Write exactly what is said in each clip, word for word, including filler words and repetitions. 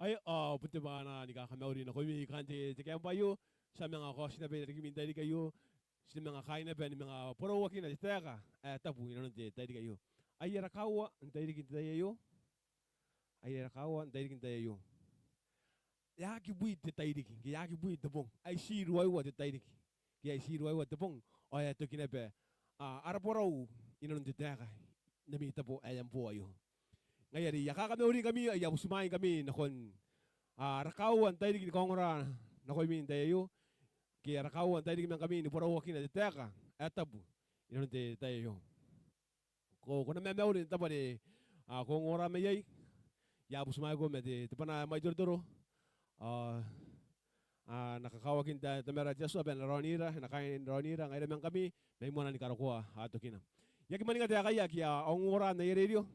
Ae, ao bon te bwanaa ni kakamauri nakoimi kaain te, te kaembwa aio. Ti a manga kaoti naba i rarikimi n tairiki aio. Ti na manga kaai naba ni manga borauakina te taeka ae tabu inanon te tairiki aio. Ai ara kaawa n tairiki n te tai aio. Ai ara kaawa n tairiki n te tai aio. E aki bwi te tairiki, ke e aki bwi te bong. Ai ti ruaiwa te tairiki, ke ai ti ruaiwa te bong. Ao e a toki naba, a, ara borau inanon te taeka n ami tabo ae Iambo aio. Ngaia are I a kakamauringkami, I a butimwaingkami nakon, a, ara kaawa n tairiki ni kaongora nakoimi n te tai aio, ke ara kaawa n tairiki ma ngkami ni borauakina te taeka ae tabu inanon te tai aio. Ko, ko na mauri n te tabo are, a, ko ongora mai iai. I a butimwaiko ma te, te bwanaa ae mwaitoro. A, a, N na kakawaki n ta, Tamara te Atua bwa e na raonira, e na kaai n raonira ngaira ma ngkami mai moana ni karokoa, a, tokina. I aki mwaninga taekaia ake a ongora n aia rerio,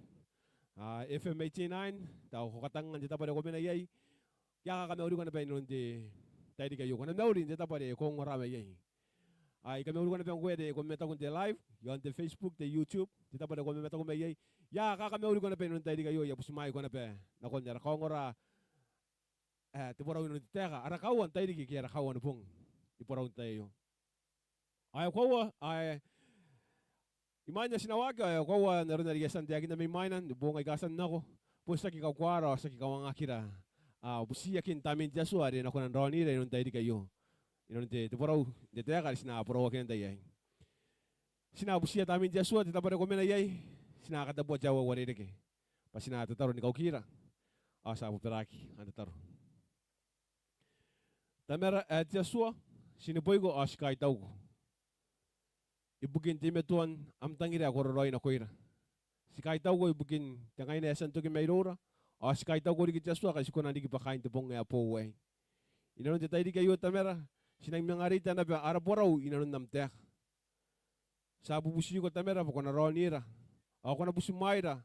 a, F M eighty-nine, tao ko katanga n te tabo are ko mena iai. I a kakamauriko naba inanon te tairiki aio. Ko na mauri n te tabo are ko ongora mai iai. Ao I kamauriko naba ngkoe are ko mamataku n te live, iaon te Facebook, te YouTube, te tabo are ko mamataku mai iai. I a kakamauriko naba inanon te tairiki aio, I a butimwaiko naba nakon ara kaongora, e, te borau inanon te taeka, ara kaawa n tairiki ke ara kaawa ni bong ni borau n te tai aio. Ao e koaua, ao e, imwain ae ti na waaki, ao e koaua n aron are I a tia n taekinna mai mwaina, n te bong aika a tia n nako, bwa ti aki kaukuara, ao ti aki kawangakira, a, butiakin Tamnein te Atua are e na kona n raonira inanon te tairiki aio. Inanon te, te borau, n te taeka are ti na borauakina n te tai aei. Ti na butiia Tamnein te Atua, te tabo are ko mena iai, ti na katabua te aua ae uarereke. Bwa ti na tataro ni kaukira, ao ti a bobaraaki n tataro. Tamara ae te Atua, ti neboiko ao ti kaitauko ibukin teimatoan am tangira ae kororaoi nakoira. Ti kaitauko ibukin te ngaina ae e a tia n toki mairoura, ao ti kaitauko riki te Atua ngkai ti kona n riki bwa kaain te bong ae boou aei. Inanon te tairiki aio Tamara, ti nang manga reita naba ara borau inanon am taeka. Ti a bubutiko Tamara bwa ko na raonira, ao ko na butimwaira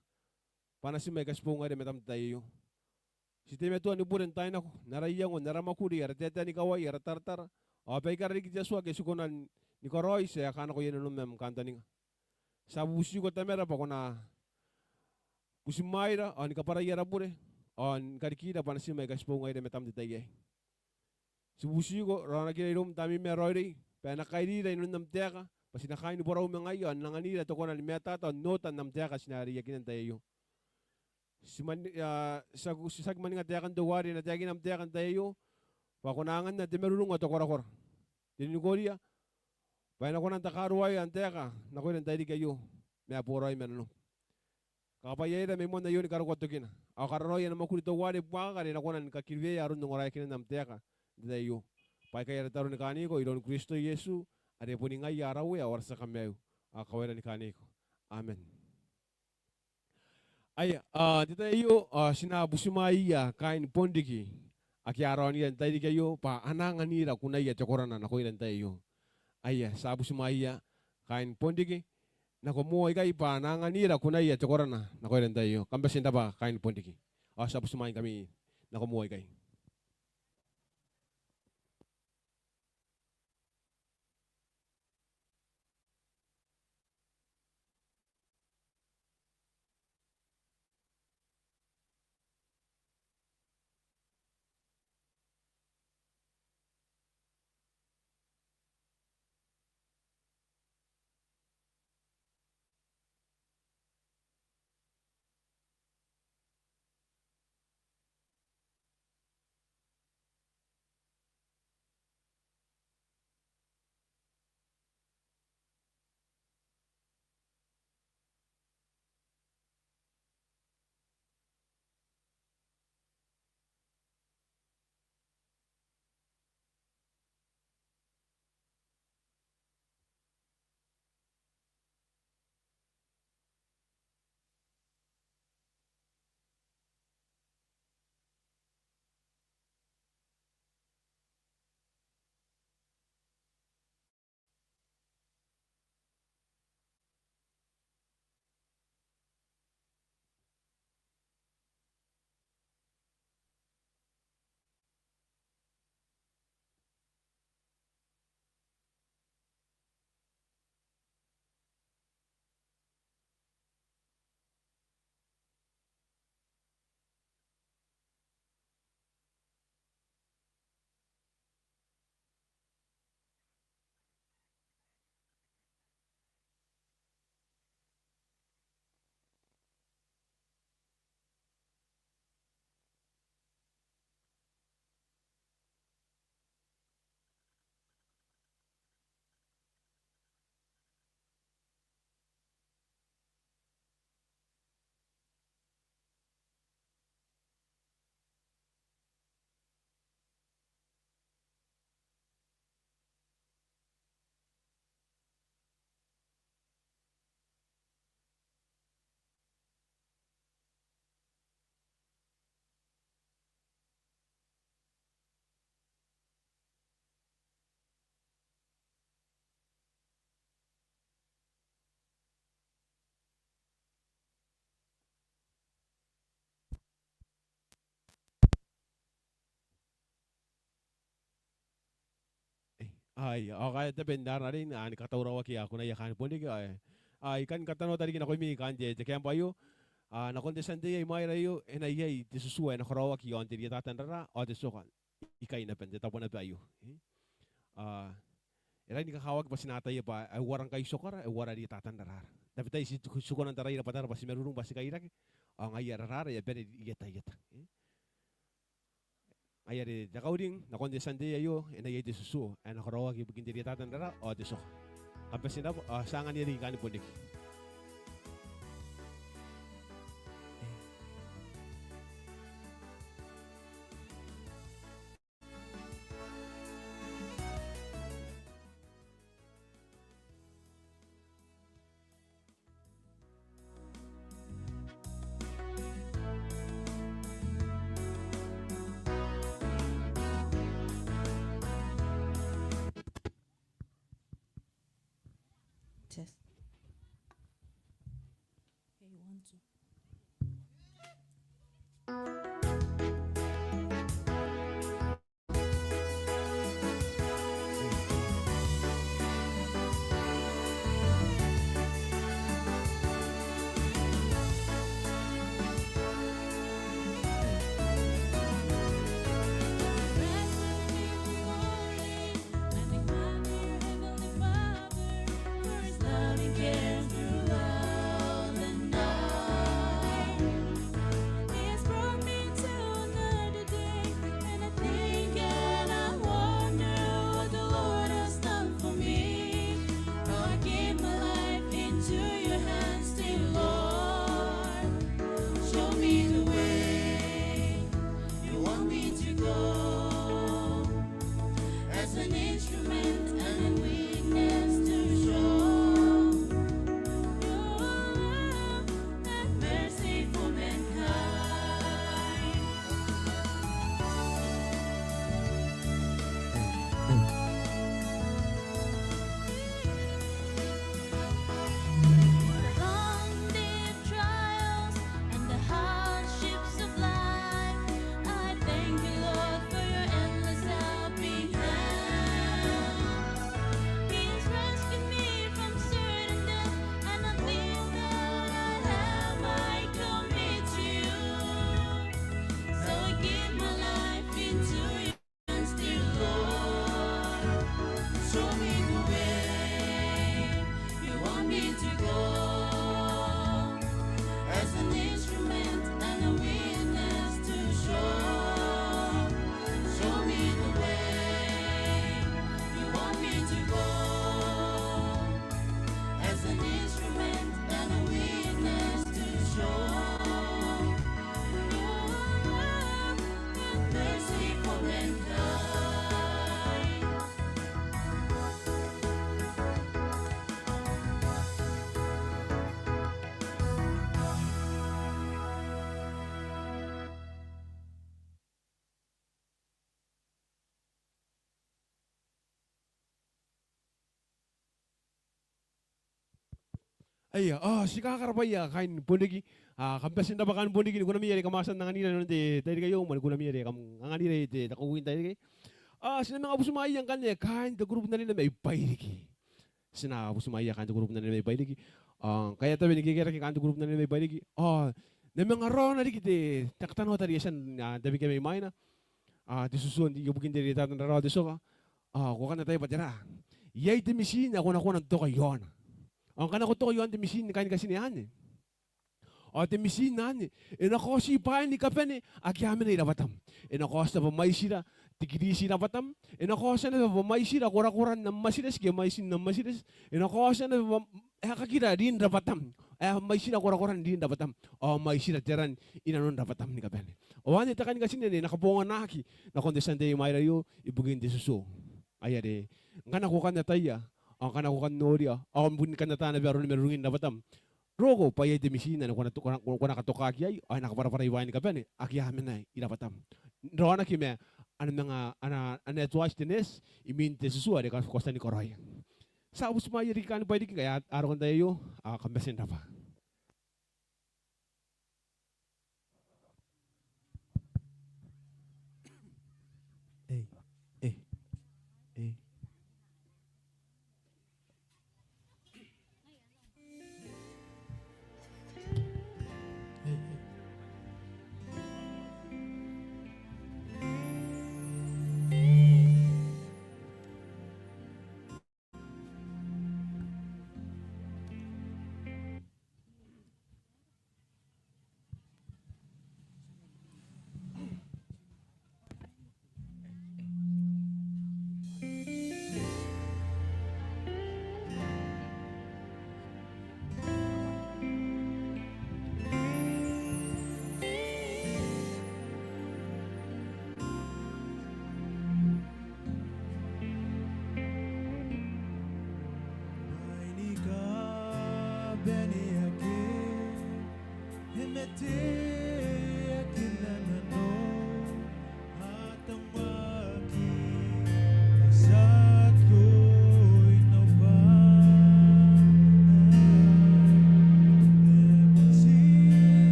bwa a na tima aika ti boou ngaira i matam n te tai aio. Ti teimatoa ni bure n taai nako n ara iango, n ara mwakuri, ara taetae ni kawai, ara taratara, ao baikara riki te Atua ake ti kona ni karaoi ti a kanakoa i nanom ma am kantaninga. Ti a bubutiko Tamara bwa ko na butimwaira ao ni kabwarai ara bure, ao ni karikira bwa a na tima aika ti boou ngaira i matam n te tai aei. Ti bubutiko raonakira iroum Tamneim ae raoiroi, bwa e na kairira inanon am taeka, bwa ti na kaai ni borau ma ngaia, ao n anganira te kona ni matata ao n oota n am taeka ae ti na reiakina n te tai aio. Ti mwan-, a, ti aki, ti aki mwaninga taekan teuare e na taekina am taeka n te tai aio, bwa ko na anganna te marurung ao te korakora, te ninikoria, bwa e na kona n takaruaea am taeka nakoira n tairiki aio, ma boraoi ma nanom. Kakabwaiaira mai moan aio ni karokoa tokina, ao kararoai ana mwakuri teuare buakaka are e na kona ni kakiriwea aron ongoraeakinan am taeka n te tai aio. Bwa aikai ara tataro ni kaaniko iroun Kristo Iesu, are boni ngaia ara Uea ao ara tia Kamaiu, ao kawaira ni kaaniko. Amen. Aia, a, n te tai aio, a, ti na butimwaia kaain Bonriki ake a raonira n tairiki aio, bwa a na anganira kunaia te korana nakoira n tai aio. Aia, ti a butimwaia kaain Bonriki nako moa ikai, bwa a na anganira kunaia te korana nakoira n tai aio. Kam bati n rabwa kaain Bonriki. Ao ti a butimwaingkami nako moa ikai. Ai, ao kaia taben ara rin, a, ni katauraoaki a kunaia kaain Bonriki, ai. Ai, I kan katanoata riki nakoimi kaain te, te kaembwa aio. A, nakon te Tianti ae i mwaira aio, e na iai te tutu ae na karaoaki i aon te rietata n raraa ao te tioka ikai naba n te tabo naba aio. E? A, e rangi ni kakawaki bwa ti na ataia bwa e uara ngkai tiokara, e uara rietata n raraara. Tabetai ti, ti kona n taraia rabwatara bwa ti marurung bwa ti kairake, ao ngaia raraara e a bane n ietaieta. E? Ai are te kauring, nakon te Tianti aio, e na iai te tutu ae na karaoaki ibukin te rietata n raraa ao te tioka. Kam bati n rabwa, ao ti a anganiia riki kaain Bonriki. Test. Hey, one, two. He has brought me to another day, and I think and I wonder what the Lord has done for me. I give my life into your hands, dear Lord. Show me the way you want me to go. As an instrument and a witness to show your love and mercy for mankind. Long day of trials and the hardships of life, I thank you, Lord, for your endless helping hand. He has rescued me from certain death, and I feel that I have, I commit to you. So I give my life into your hands, dear Lord. Show me the way you want me to go. As an instrument and a witness to show. Show me the way you want me to go. As an instrument and a witness to show your love and mercy for mankind. Aia, ao ti kakarabwaia kaain Bonriki, a, kam bati n rabwa kaain Bonriki ni kunami are kam a tia n anganira inanon te tairiki aio, ma ni kunami are kam anganira i te, te kauoua n tairiki. A, ti na manga butimwaeia ngkanne kaain te group n anene mai Bairiki. Ti na butimwaeia kaain te group n anene mai Bairiki. Ao ngkai a tabe ni kekerake kaain te group n anene mai Bairiki, ao N na manga raona riki te, te katanoata are e a tia n, a, tabekia mai mwaina. A, te tutu ibukin te rietata n raraa ao te tioka. A, ko kan ataia bwa tera. Iai te mitin ae ko na kona n toka i aona. Ao ngkana ko toka i aon te mitin ni kaini katine anne, ao te mitin anne e na kaoti bwaai ni kabane ake a mena i rabwatam. E na kaotia bwa mwaitira te kiriti i rabwatam. E na kaotia naba bwa mwaitira korakoran am matireti ke mwaitin am matireti. E na kaotia naba bwa aekakira rin rabwatam. Ae mwaitira korakoran rin rabwatam. Ao mwaitira te ran inanon rabwatam ni kabane. Ao anne te kaini katine ane e na kabonganaki nakon te Tianti ae i mwaira aio ibukin te tutu. Ai are, ngkana ko kan ataia, ao ngkana ko kan noria, ao bon kan ata naba aron marurungin rabwatam. Roko bwa iai te mitin ane ko na, ko na, ko na katokaaki iai, ao e na kabwarabwarai bwaai ni kabane ake a mena i rabwatam. N raonaki ma ana manga, ana, ana atuati te nurse imwin te tutu are ko a tia ni karaoia. Ti a butimwaeia riki kaain Bairiki ngkai a, a roko n tai aio, ao kam bati n rabwa. Ei, ei, ei.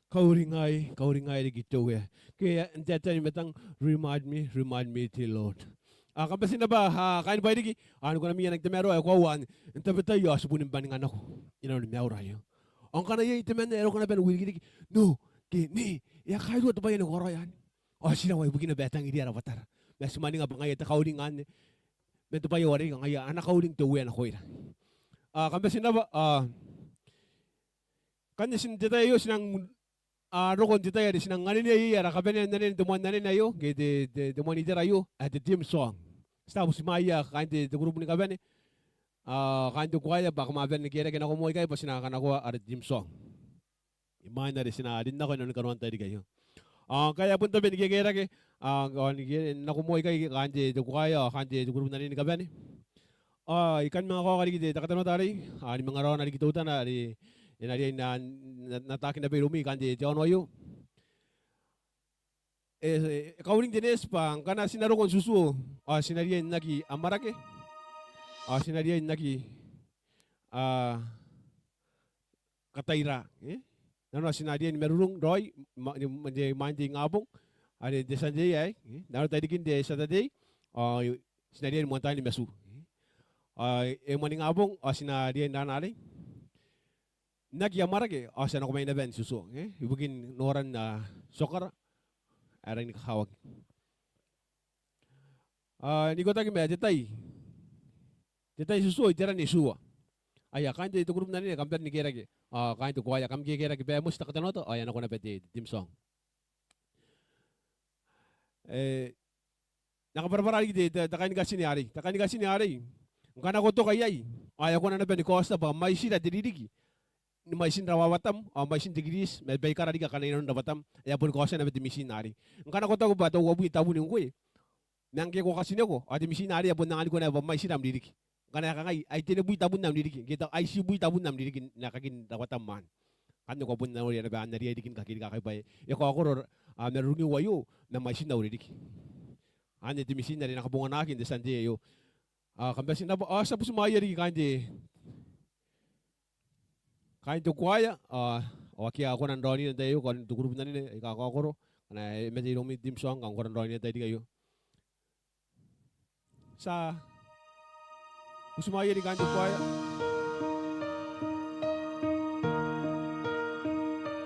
Kauringai, kauringai riki te Uea. Ke n te tai ni matang, remind me, remind me, dear Lord. A, kam bati n rabwa, a, kaain Bairiki, a, ni kona mia nang tamaroa, e koaua, n tabetai ao ti boni bwaninga nako inanon maiura aio. Ao ngkana iai temanna e roko naba n wirikiriki, no, ke ne, e a kairua te bwai ae e na karaoia anne. Ao ti rawa ibukina bwa e tangiria ara batara. Ma ti mwaninga bwa ngaia te kauring anne. Man te bwai ae uarereke ngaia ana kauring te Uea nakoira. A, kam bati n rabwa, a, ngkanne ti n te tai aio ti nang, a, roko n te tai are ti nang anenea iai ara kabanea n anene te moan anene aio, ke te, te, te moan itera aio, ae te theme song. Ti a butimwaeia kaain te, te kurubu ni kabane, a, kaain te kuaea bwa kam a bane ni kerake nako moa ikai bwa ti na kanakoa ara theme song. Imwain are ti na rin nako inanon kanoan tairiki aio. A, ngkai e a bon tabe ni kekerake, a, ao ni ke-, nako moa ikai kaain te, te kuaea, ao kaain te, te kurubu n anene ni kabane. A, I kan manga kaoka riki te, te katanoata arei, a, ni manga raona riki teutana are e na riai n, n, n ataaki naba iroumi kaain te, te aono aio. E, e, e kauring te neeti bwa ngkana ti na roko n tutuo, ao ti na riai n aki amwarake, ao ti na riai n aki, a, kataira, e? Nanona ti na riai ni marurung raoi, ma-, ni, ni, imwain te ingabong, are te Sunday aei, e? Nanona tairikin te Saturday, ao ti na riai ni moan tai ni matu, e? Ao e moan ingabong, ao ti na riai n raana arei n aki amwarake, ao ti a nako mai naba n tutuo, e? Ibukin noran, a, tiokara ae rangi ni kakawaki. A, n ikotaki ma te tai, te tai n tutuo, iteran itiua. Aia, kaain te, te kurubu n anene, kam bane ni kerake. A, kaain te kuaea, kam kekerake bwa e moti te katanoata, ao e a nako naba te, te theme song. E, N na kabwarabwara riki te, te, te kaini katine arei. Te kaini katine arei. Ngkana ko toka iai, ao e kona naba ni kaotia bwa mwaitira te ririki ni mwaitin rawawatam, ao mwaitin te kiriti, ma baikara riki akana inanon rawatam, e a boni kaotia naba te mitin arei. Ngkana ko taku bwa tao uabwi tabun ngkoe, ma ngke ko katineko, ao te mitin arei e a bon anganiko naba bwa mwaitira am ririki. Ngkana e kangai, ai tenibwi tabun am ririki, ngke tao ai tibwi tabun am ririki n aekakin rawatam anne. Anne ko a bon noria naba anne, a riai riki ni kakirika ngkai bwa e kaokoro, a, marurungiu aio ma mwaitin au ririki. Anne te mitin are e na kabonganaki n te Sunday aio. A, kam bati n rabwa, a, ti a butimwaeia riki kaain te, kaain te kuaea, a, ao ake a kona n raonira n te tai aio, kaain te kurubu n anene aika kaokoro, ngkana e mate iroumi te theme song, kam kona n raonira n tairiki aio. Ti a butimwaeia riki kaain te kuaea.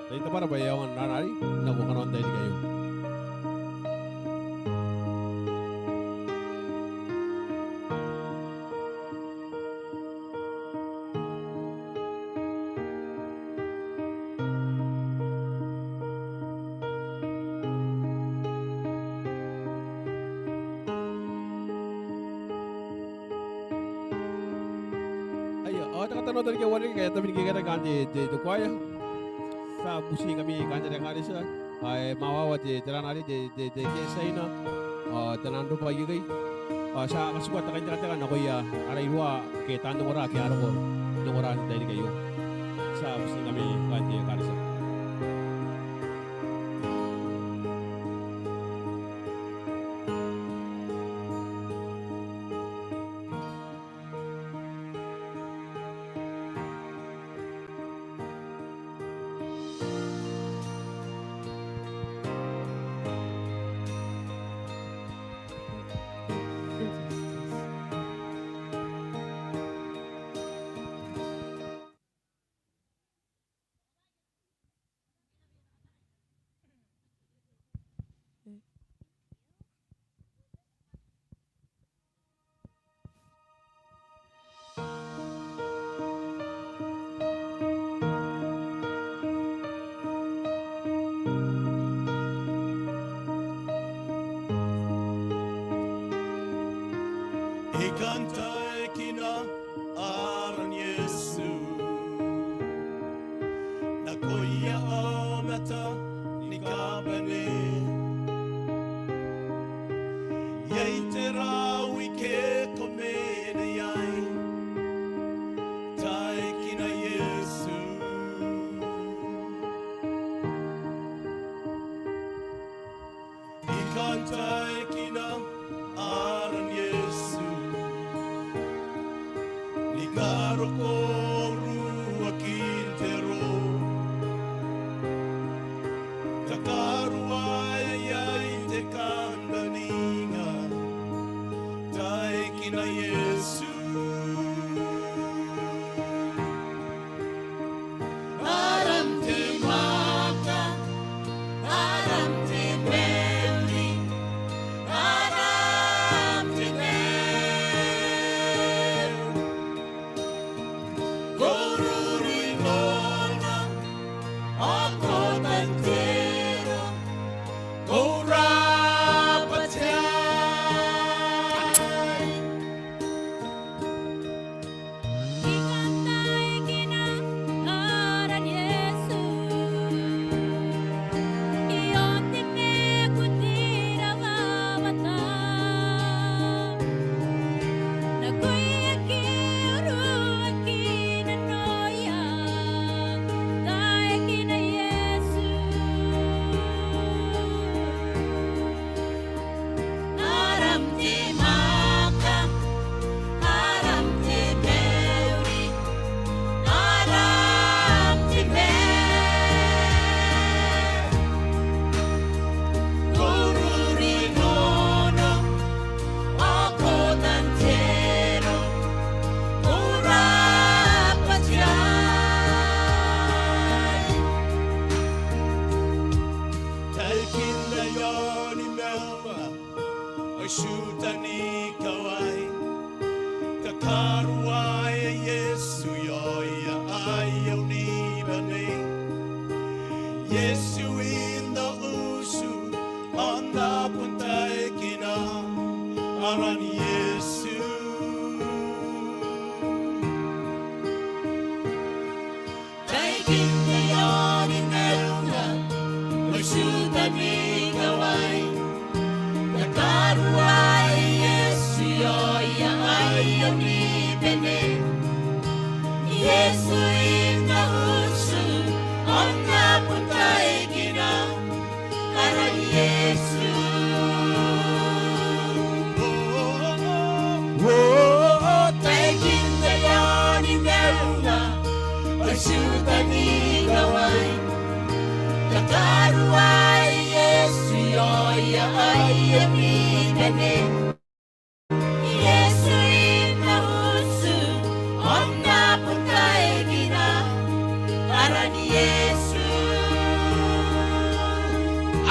Tai tabwara bwa e aonga n raana arei nako kanoan tairiki aio. Aia, ao te katanoata riki ae uarereke ngkai a tabe ni kekerake kaain te, te, te kuaea. Ti a butiingkami kaain te ekaretia. Ao e mawawa te, te raana arei, te, te, te, te Saina, ao te nang roba ikekei. Ao ti a katikua te kaintekateka nakoia ara iruwa ake taan ongora ake a roko n ongora n tairiki aio. Ti a butiingkami kaain te ekaretia. I kan taekina aran Iesu nakoia aomata ni kabane. Iai te rawa ike ko mena iai, taekina Iesu. I kan taekina aran Iesu ni karokoa ruakin te ro. Ao ko tantero, ko rabwa te ai. I kan taekina aran Iesu i aon te mwakuri rawawata. Nakoia ake a uruaki nanoia, taekina Iesu. Aram te mwaaka, aram te mauri, aram te maiu. Ko ruri nono, ao ko tantero, ko rabwa te ai. Taekin aio ni maunga, ao I tiutan ikawai. Kakaruaea Iesu, ioia aio ni bane. Iesu n au utu, ao N na bon taekina aran Iesu. Taekin aio ni maunga, ao I tiutan ikawai. Kakaruaea Iesu, ioia aio ni bane. Iesu n au utu, ao N na bon taekina aran Iesu. O, o, o, taekin aio ni maunga, ao I tiutan ikawai. Kakaruaea Iesu, ioia aio ni bane. Iesu n au utu, ao N na bon taekina aran Iesu.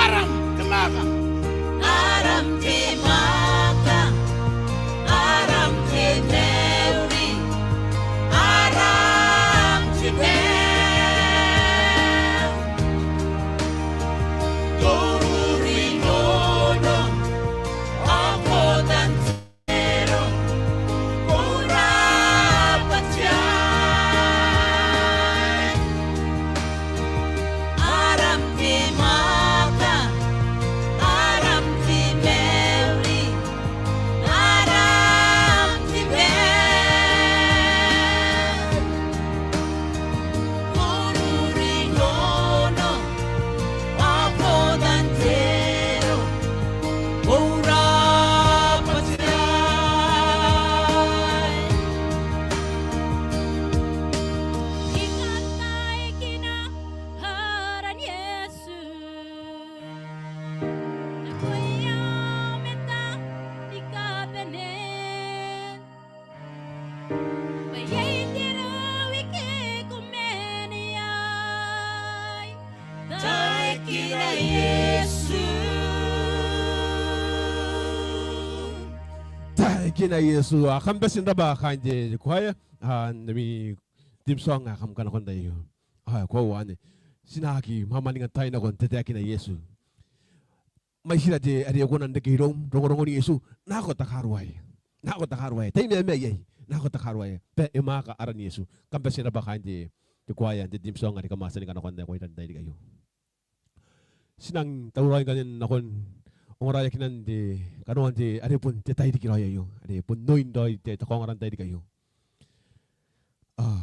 Aram te mwaaka, aram te mwaaka, aram te mauri, aram te maiu. Ko ruri nono, ao ko tantero, ko rabwa te ai. Aram te mwaaka, aram te mauri, aram te maiu. Ko ruri nono, ao ko tantero, ko rabwa te ai. I kan taekina aran Iesu, nakoia aomata ni kabane. Bwa iai te rau ike ko mena iai. Taekina Iesu. Taekina Iesu. Ao kam bati n rabwa kaain te, te choir, ao ami theme song ae kam kanakoa n tai aio. Ao koaua anne, ti na aki mwamwaninga n taai nako n te Taekina Iesu. Mwaitira te, are e kona n reke iroum rongorongon Iesu, nako takaruaea. Nako takaruaea. Tai mamaia iai. Nako takaruaea. Bwa e mwaaka aran Iesu. Kam bati n rabwa kaain te, te choir n te theme song are kam a tia ni kanakoa n tai aio. Ti nang tauraoi ngkanne nakon ongoraeakinan te, kanoan te, are bon te tairiki raoi aio. Are bon oin raoi te, te kaongora n tairiki aio. Ao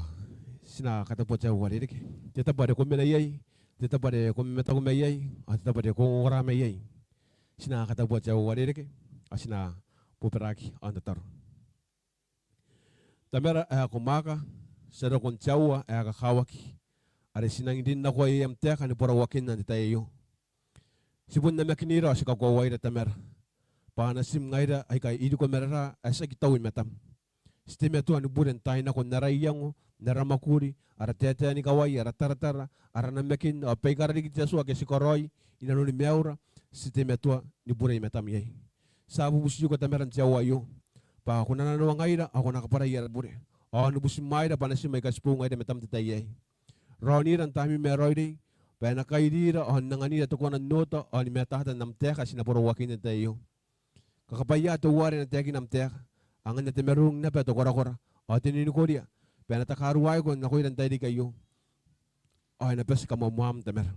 ti na katabua te aua are e reke. Te tabo are ko mena iai, te tabo are ko mamataku mai iai, ao te tabo are ko ongongora mai iai. Ti na katabua te aua are e reke, ao ti na bobaraki ao n tataro. Tamara ae ko mwaaka, ti a roko n te aua ae kakawaki, are ti nang rin nako iai am taeka ni borawakinna n te tai aio. Ti bon namakinira ao ti kakoauaira Tamara, bwa natim ngaira aika iriko ma raraa ae tiaki tau i matam. Ti teimatoa ni bure n taai nako n ara iango, n ara mwakuri, ara taetae ni kawai, ara taratara, ara namakin, ao baikara riki te Atua ake ti karaoi inanoni maiura, ti teimatoa ni bure i matam iai. Ti a bubutiko Tamara n te aua aio, bwa ko na nanoangaira ao ko na kabwarai ara bure. Ao ni butimwaeira bwa natim aika ti boou ngaira i matam n te tai aei. Raonira n taamnei ae raoiroi, bwa e na kairira ao n anganira te koaua n oota ao ni matata n am taeka ae ti na bora waakina n te tai aio. Kakabwaia teuare e na taekina am taeka, anganna te marurung naba, te korakora ao te ninikoria, bwa e na takaruaiko nakoira n tairiki aio ao e na bati kamoamoam n Tamara.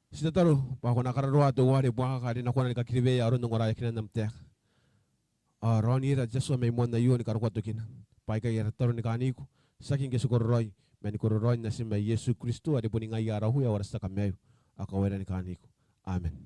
Ti tataro bwa ko na kararoa teuare buakaka are e na kona ni kakiriwea aron ongoraeakinan am taeka. Ao raonira te Atua mai moan aio ni karokoa tokina. Bwa aikai ara tataro ni kaaniko, tiaki ngke ti kororaoi, ma ni kororaoin Natim ae Iesu Kristo, are boni ngaia ara Uea ao ara tia kamaiu, ao kawaira ni kaaniko. Amen.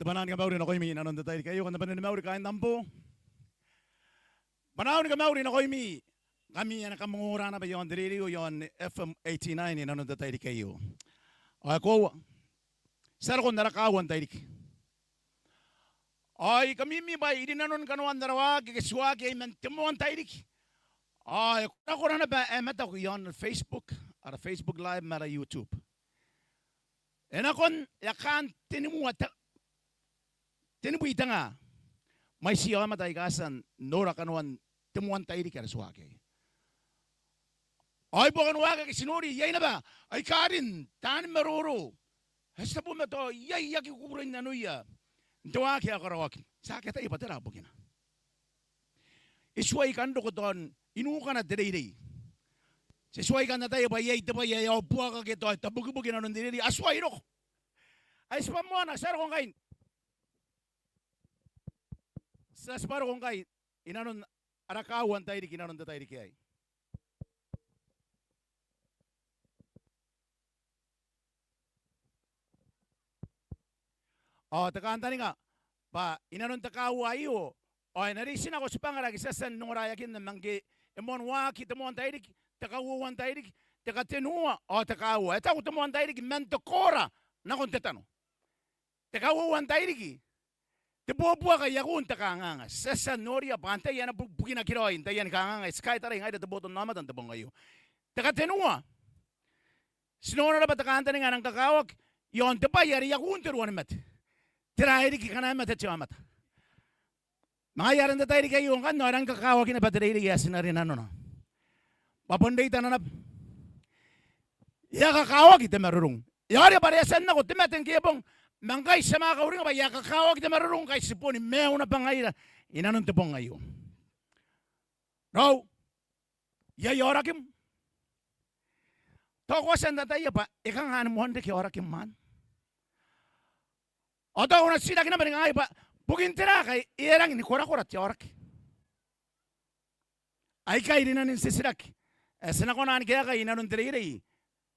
Te bwanaa ni kamauri nakoimi inanon te tairiki aio, kam na bane ni mauri kaain Nambo. Bwanaa ni kamauri nakoimi ngkami ae kam ongora naba iaon te rerio iaon F M eighty-nine inanon te tairiki aio. Ao e koaua, ti a roko n ara kaaua n tairiki. Ao I kamimi bwa I rinanon kanoan ara waaki ake ti waaki iai man te moan tairiki. Ao e korakora naba ae mataku iaon Facebook, ara Facebook Live ma ara YouTube. E nakon aekan tenibwi te nga, tenibwi te nga mwaitiia aomata aika a tia n nora kanoan te moan tairiki are ti waaki iai. Ao i buakon waaki ake ti nori iai naba aika rin taani maroro ae ti tabomatao iai, aki kukurei nanoia n te waaki ae karaoaki. Ti aki ataia bwa tera bukina. E tuai kan roko tao n nukana te reirei. Ti tuai kan ataia bwa iai te bwai ae ao buakaka ke tao tabukibuki inanon te reirei. A tuai roko. Ai tibwa moana, ti a roko ngkai. Ti a tibwa roko ngkai inanon ara kaaua n tairiki inanon te tairiki aei. Ao te kantaninga bwa inanon te kaaua aio ao e na reitinako tibwangara ake ti a tia n ongoraeakinna ma ngke e moan waaki te moan tairiki, te kauoua n tairiki, te katenua ao te kaaua. E taku te moan tairiki man te koora nakon te tano. Te kauoua n tairiki, te buabuaka iaon te kanganga. Ti a tia n noria bwa antai ae na bu-, bukinaki raoi n taiani kanganga ae ti kaitarai ngaira te botannaomata n te bong aio. Te katenua, ti nora naba te kantaninga ae rang kakawaki iaon te bwai are iaon te ruanimate. Tera ae riki ngkana e mate te aomata? Ma ngaia are n te tairiki aio ngkanne ao e rang kakawaki naba te reirei ae ti na rinanona. Bwa bon reitana naba, e a kakawaki te marurung. E a oria bwa are e a tia n nako te mate ngke e bong, ma ngkai ti a manga kauringa bwa e a kakawaki te marurung ngkai ti boni maiu naba ngaira inanon te bong aio. Raou, iai aorakim? Tao ko a tia n ataia bwa e kanga ni moan reke aorakim anne? Ao tao ko na titiraki naba ni kangai bwa bukin tera ngkai e rangi ni korakora te aoraki? Aikai rinanon titiraki ae ti na kona ni kaekai inanon te reirei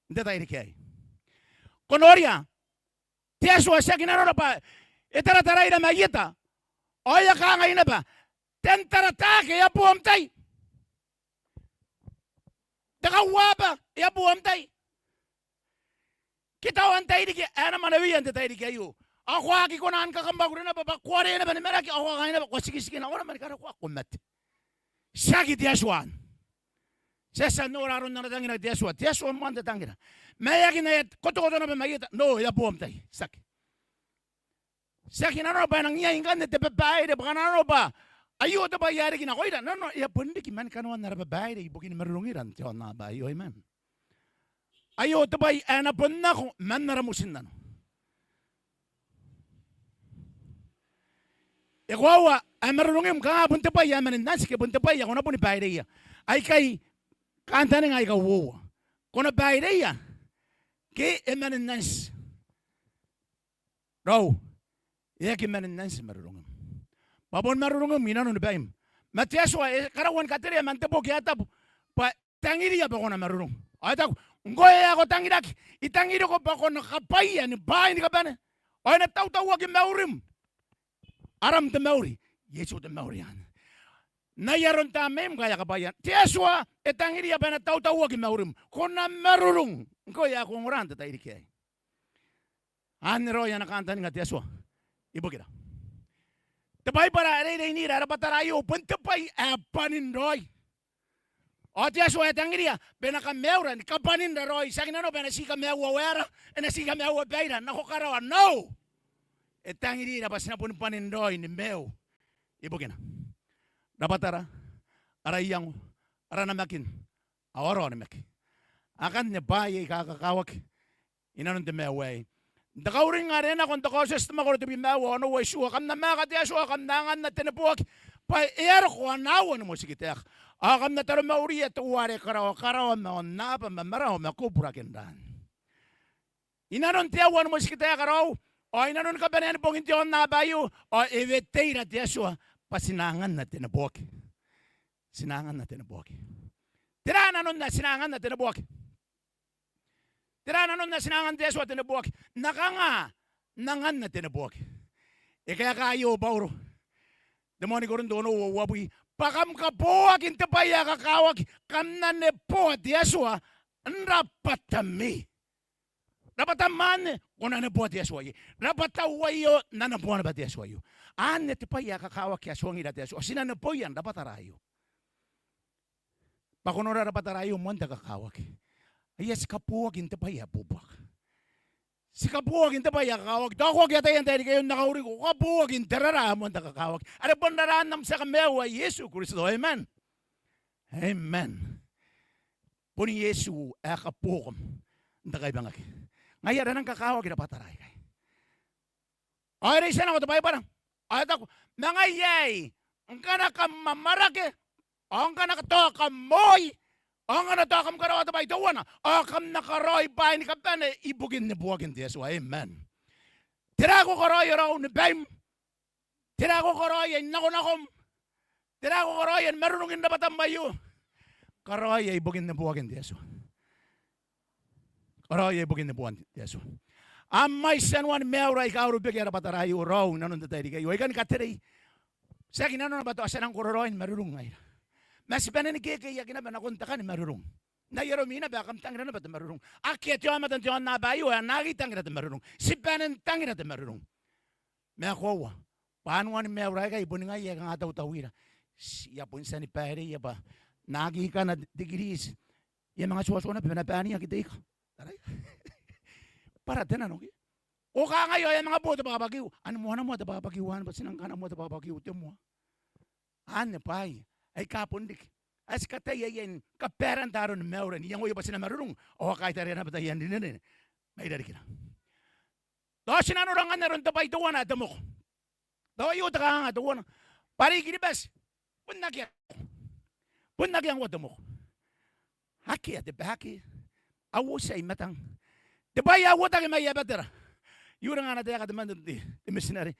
n te tairiki aei. Ko noria, te Atua tiaki nanora bwa e tarataraira mai eta, ao e a kangai naba, ten tarataake e a bo am tai. Te kauaba e a bo am tai. Ke tao antai riki ae na manawia n te tairiki aio? Ao ko aki kona ni kakamwakuri naba bwa ko are naba ni maraki ao ko a kangai naba, ko a tikitiki nako naba ni karokoa, ko mate. Tiaki te Atua anne. Ti a tia n nora aron ana tangira te Atua. Te Atua moan te tangira. Ma e aki na e kotokoto naba mai eta, no, e a bo am tai. Tiaki. Tiaki nanona bwa e nang iai ngkanne te babaire, bwa nanona bwa aio te bwai ae riki nakoira. Nanona e a bon riki man kanoan ara babaire ibukin marurungira n te aonnaba aio. Amen. Aio te bwai ae na bon nako man ara motinnano. E koaua ae marurungim kanga bon te bwai ae manin anti ke bon te bwai ae ko na boni baireia. Aikai kantaninga aika uoua. Ko na baireia ke e manin anti? Raou, e aki manin anti marurungim. Bwa bon marurungim inanoni baim. Ma te Atua e karaua ni katerea man te boki ae tabu bwa tangiria bwa ko na marurung. Ao e taku, ngkoe ae ko tangiraki, I tangiriko bwa ko na kabwaia ni bwaai ni kabane. Ao e na tautauaki maurim. Aram te mauri, Iesu te mauri anne. N ai aron Tamneim ngkai a kabwaia. Te Atua e tangiria bwa e na tautauaki maurim. Ko na marurung ngkoe ae ko ongora n te tairiki aei. Anne raoi ana kantaninga te Atua ibukira. Te Baibara e reireinira ae rabwatara aio bon te bwai ae bwanin raoi. Ao te Atua e tangiria bwa e na kamaiura ni kabwaninra raoi, tiaki nanona bwa e na ti kamaiua waera, e na ti kamaiua baira nako karawa. No! E tangirira bwa ti na boni bwanin raoi ni maiu ibukina. Rabwatara, ara iango, ara namakin, ao ara onimaki. Akanne bwaai aika kakawaki inanon te maiu aei. N te Kauring are nako n te Kaotioti te mwakoro tebwi ma aua, onoua, itiua, kam na maaka te Atua, kam na anganna te neboaki, bwa e a roko ana aoa ni motikitaeka. Ao kam na taromauria teuare karaoa karawa ma aonnaba ma marawa ma koburakin ran. Inanon te aoa ni motikitaeka raou, ao inanoni kabanean bongin te aonnaba aio, ao e weteira te Atua bwa ti na anganna te neboaki. Ti na anganna te neboaki. Tera nanon ae ti na anganna te neboaki? Tera nanon ae ti na anganna te Atua te neboaki? N na kanga n anganna te neboaki? E kaeka aio Bauro n te moan I-Korinto onoua, uabwi, bwa kam kaboaki n te bwai ae kakawaki, kam na neboa te Atua n rabwatami. Rabwatam anne, ko na neboa te Atua iai. Rabwatau aio, N na neboa naba te Atua aio. Anne te bwai ae kakawaki ae tuangira te Atua. Ti na neboia n rabwatara aio. Bwa ko nora rabwatara aio moan te kakawaki. Aia, ti kaboaki n te bwai ae buobuaka. Ti kaboaki n te bwai ae kakawaki. Tao ko aki ataia n te tairiki aio, N na kauriko, ko kaboaki n te raraa ae moan te kakawaki. Are bon raraan am tia kamaiu ae Iesu Kristo. Amen. Amen. Bon Iesu ae kaboakom n te kaibangaki. Ngaia are e nang kakawaki rabwatara aikai. Ao e reitia nako te Baibara ao e taku, ma ngaia aei, ngkana kam amwarake, ao ngkana tao kam moi, ao ngkana tao kam karaoa te bwai teuana, ao kam na karaoi bwaai ni kabane ibukin neboakin te Atua. Amen. Tera ae ko karaoia raou ni baim? Tera ae ko karaoia n nakonakom? Tera ae ko karaoia ni marurungin rabwatam aio? Karaoia ibukin neboakin te Atua. Karaoia ibukin neboakin te Atua. A mwaiti anuan maiura aika a urubekia rabwatara aio raou inanon te tairiki aio. I kan katerei. Tiaki nanona bwa tao ti a nang kororaoi ni marurung ngaira. Ma ti bane ni kekeiaki naba nakon te kani marurung. N ai aromi naba ae kam tangira naba te marurung. Akea te aomata n te aonnaba aio ae na aki tangira te marurung. Ti bane n tangira te marurung. Ma e koaua bwa anuan maiura aikai boni ngaia aika a tautauira. Ti a bon tia ni baireia bwa N na aki ikana te kiriti. I a manga tuatua naba bwa N na baireaki te ika. Taraia. Bwa ara te nano ke. Ko kangai ao e a manga bo te bwakabwakiu. Anne moa, anne moa te bwakabwakiu anne, bwa ti nang kana moa te bwakabwakiu, te moa. Anne bwaai aika bon riki ae ti kataia iai ni kabaeranta aroni maiura n iangoia bwa ti na marurung ao a kaitaraa naba taian rinerine. mai rarikira. Tao ti nanora ngkanne aron te bwai teuana ae te moko. Tao aio te kanganga teuana bwa are I-Kiribati bon akea, bon akea ngkoa te moko. Akea te bwai ake a uotia i matang. Te bwai ae uotaki mai Abatera. I uringa ana taeka temanna te, te mitinare.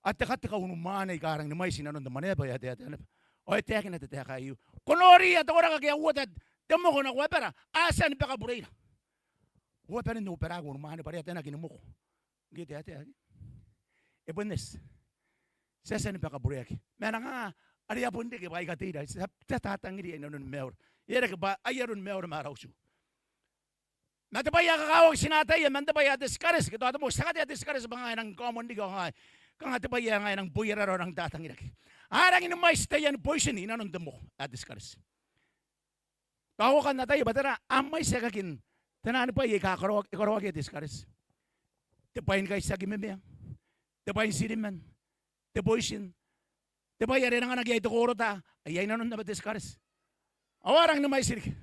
A tekateka unimwaane aika rangi ni mwaiti inanon te Mwaneaba ae Taetae naba. Ao e taekina te taeka aio. Ko noria te koraki ake a uota te moko nako abara, a tia ni baka bureira. Ao a bane n oberaki unimwaane bwa are a taekina ni moko. Ngke e taetae, e bon eti. Ti a tia ni baka bureaki. Ma e nang anga are a bon reke bwa aika teira, ti a, ti a tatangiria inanoni maiura. E a reke bwa ai aroni maiura ma ara utu. Ma te bwai ae kakawaki ti na ataia man te bwai ae te tikareti, ke tao te moko, ti a katea te tikareti bwa ngaia e nang common riki ao ngaia, kanga te bwai ae ngaia e nang boiarara ao e nang tatangiraki. A rangi ni mwaiti taiani boitin inanon te moko ae te tikareti. Tao ko kan ataia bwa tera, a mwaiti aekakin tenaan bwai aika karaoaki, e karaoaki iai te tikareti. Te bwai ni kaitiaki memea, te bwai n tiriman, te boitin, te bwai are e nangi anaki iai te korota, ai inanon naba te tikareti. Ao a rangi ni mwaiti riki.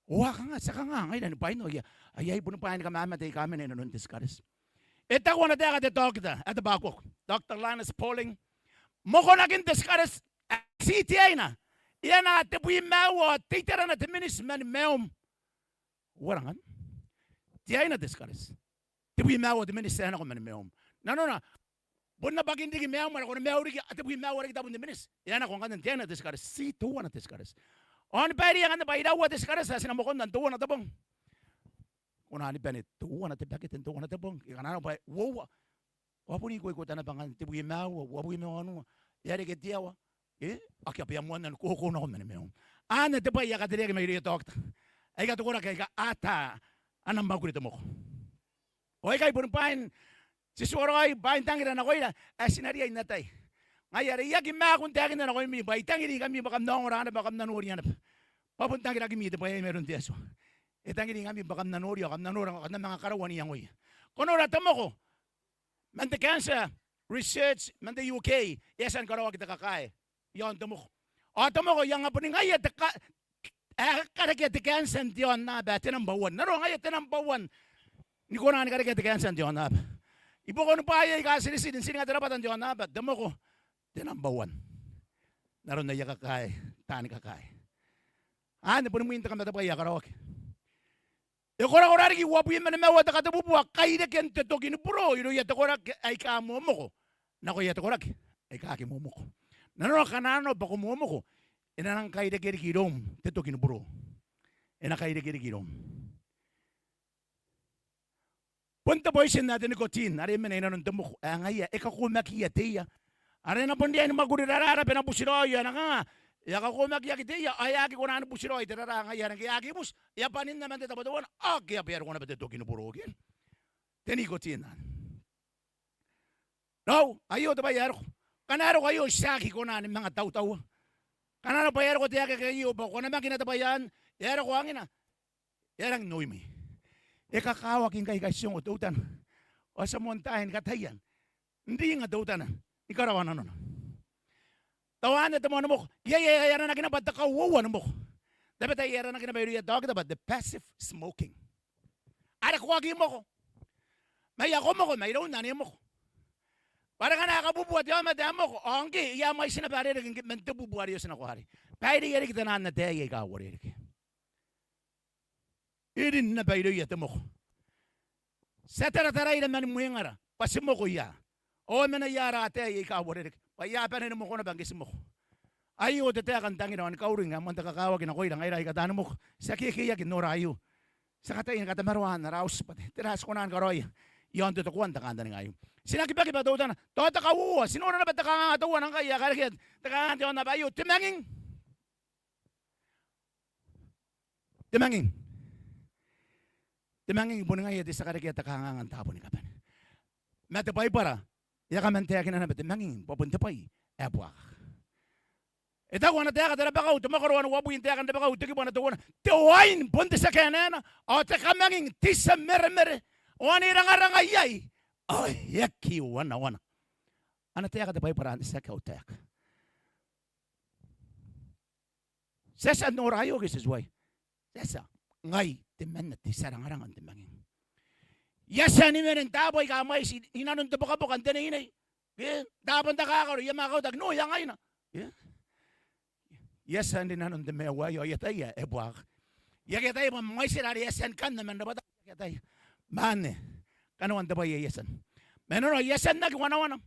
Ao a kanga, ti a kanga ngaira ni bwaina, ao iai, ai iai boni bwaai ni kamamate aika mena inanon te tikareti. E taku ana taeka te taokita ae te bwakuaku, Doctor Linus Pauling, mokonakin te tikareti ae ti tei aina, e anaa tebwi ma aua ao te iterana te miniti mani maium. Uara ngkanne? Tei aina te tikareti. Tebwi ma aua te miniti ae nako mani maium. Nanona, bon na bwakin riki maium are ko na maiu riki, a tebwi ma aua riki tabun te miniti. E a nako ngkanne n tei aina te tikareti, ti teuana te tikareti. Ao ni baireia ngkanne bwa iraua te tikareti ae ti na mokona n teuana te bong. Ko na ni bane teuana te bakete n teuana te bong. E kananoa bwa uoua. Ao bon ikoikota naba ngkanne, tebwi ma aua, uabwi ma wanua. E a reke te aoa. E, akea bwa e a moanna ni koko nako mani maium. Anne te bwai ae katereaki mairouia taokita aika te koraki aika ata ana mwakuri te moko. Ao aikai boni bwain, ti tuaraoi bwain tangira nakoira ae ti na riai n atai. Ngaia are I aki maaku n taekinna nakoimi bwa I tangirikami bwa kam na ongora naba, kam na noria naba. Bwa bon tangirakimi te bwai aei mairoun te Atua. E tangirikami bwa kam na noria, kam na nora, kam na manga karaua n iangoia. Ko nora te moko, man te cancer research man te U K, e a tia ni karaoaki te kakae iaon te moko. Ao te moko e anga boni ngaia te ka-, ae karekea te cancer n te aonnaba ae te namba one. Nanona ngaia te namba one ni kona ni karekea te cancer n te aonnaba. I buakoni bwaai aika a tiritiri n tiringa te rabwata n te aonnaba, te moko te namba one n aron aia kakae taani kakae. Anne boni mwin te kamatebwai ae karaoaki. E korakora riki uabwi ma nimaua te katebubua kairekean te toki ni buro irouia te koraki aika momoko nakoia te koraki aika aki momoko. Nanona kananoa bwa ko momoko, e na nang kaireke riki iroum te toki ni buro. E na kaireke riki iroum. Bon te boitin ae te nicotine are e mena inanon te moko ae ngaia e kakomakiia te ia. Are e na bon riai ni mwakuri raraara bwa e na butiraoi ao e na kanga, e a kakomakiaki te ia ao e aki kona ni butiraoi te rara ngaia are ngke e aki buti e a bwaninna man te tabo teuana ao akea bwa e a roko naba te toki ni buro ke te nicotine anne. Raou, aio te bwai ae roko. Ngkana e roko aio ti aki kona ni manga tautaua. Ngkana e roko bwa e a roko te akeake aio bwa ko na mangina te bwai anne, e a roko angina, e a rangi n oimi. E kakawaki ngkai ngkai ti ongo teutana ao ti a moan taai ni kataia n ringa teutana ni karaoa nanona. Tao anne te moan moko. Iai ae aranaki naba te kauoua ni moko. Tabetai e aranaki naba irouia taokita bwa te passive smoking. Are ko aki moko, ma e a ko moko mairoun ane moko. Bwa are ngkana e kabubua te aomata ae moko ao ngke e a mwaiti naba are e reke ngke man te bubu are e oti nako arei. Baireia riki taian ataei aika uarereke. E rin naba irouia te moko. Ti a tarataraira mani mwengara bwa ti moko ia. Ao e mena ia ara ataei aika uarereke bwa e a bane ni moko naba ngke ti moko. Aio te taeka n tangira ao ni kauring ae moan te kakawaki nakoira ngaira aika taani moko. Ti a kekeiaki n nora aio. Ti a kataia ni katamaroa n ara auti bwa tera ae ti kona ni karaoia iaon te tokoan te kantaninga aio. Ti na kibaki bwa teutana tao te kauoua, ti nora naba te kanganga teuana ngkai ae karekea te kanganga n te aonnaba aio, te manging. Te manging. Te manging boni ngaia te tia karekea te kanganga n taabo ni kabane. Ma te Baibara e a kaman taekina naba te manging bwa bon te bwai ae buakaka. E taku ana taeka te rabakau, te mwakoro ae uabwi n taeka n rabakau, te kibu ae teuana, te wain bon te tia kaenaena ao te kamanging te tia meremere, ao ane rangaranga iai ao e aki wanawana. Ana taeka te Baibara anne, tiaki au taeka. Ti a tia n nora aio ke ti tuai? Ti a tia. Ngai temanna te tia rangaranga n te manging. I a tia ni wene n taabo aika mwaiti i nanon te bokaboka n te neinei. Ke n taabo n takakaro, I a manga kautaki, no, I a ngaina. Ke I a tia n ri nanon te maiu aio, I ataia e buakaka. I aki ataia bwa mwaitira are I a tia ni kanna man rabwata, I aki ataia. Ma anne kanoan te bwai ae I a tia n, ma nanona I a tia n aki wanawana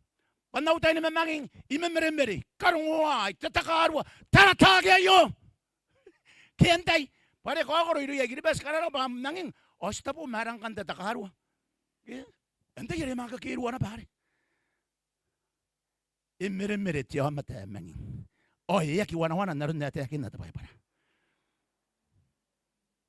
bwa n au tai ni mamanging I memeremere, karongoai, tatakarua, tara taake aio. Ke antai? Bwa are kaokoro irouia I-Kiribati, karara bwa am manging ao ti tabo ma ara ngkan tatakarua. Ke antai are e manga kakeerua naba are e meremere te aomata ae manging ao e aki wanawana n aron ae taekinna te Baibara.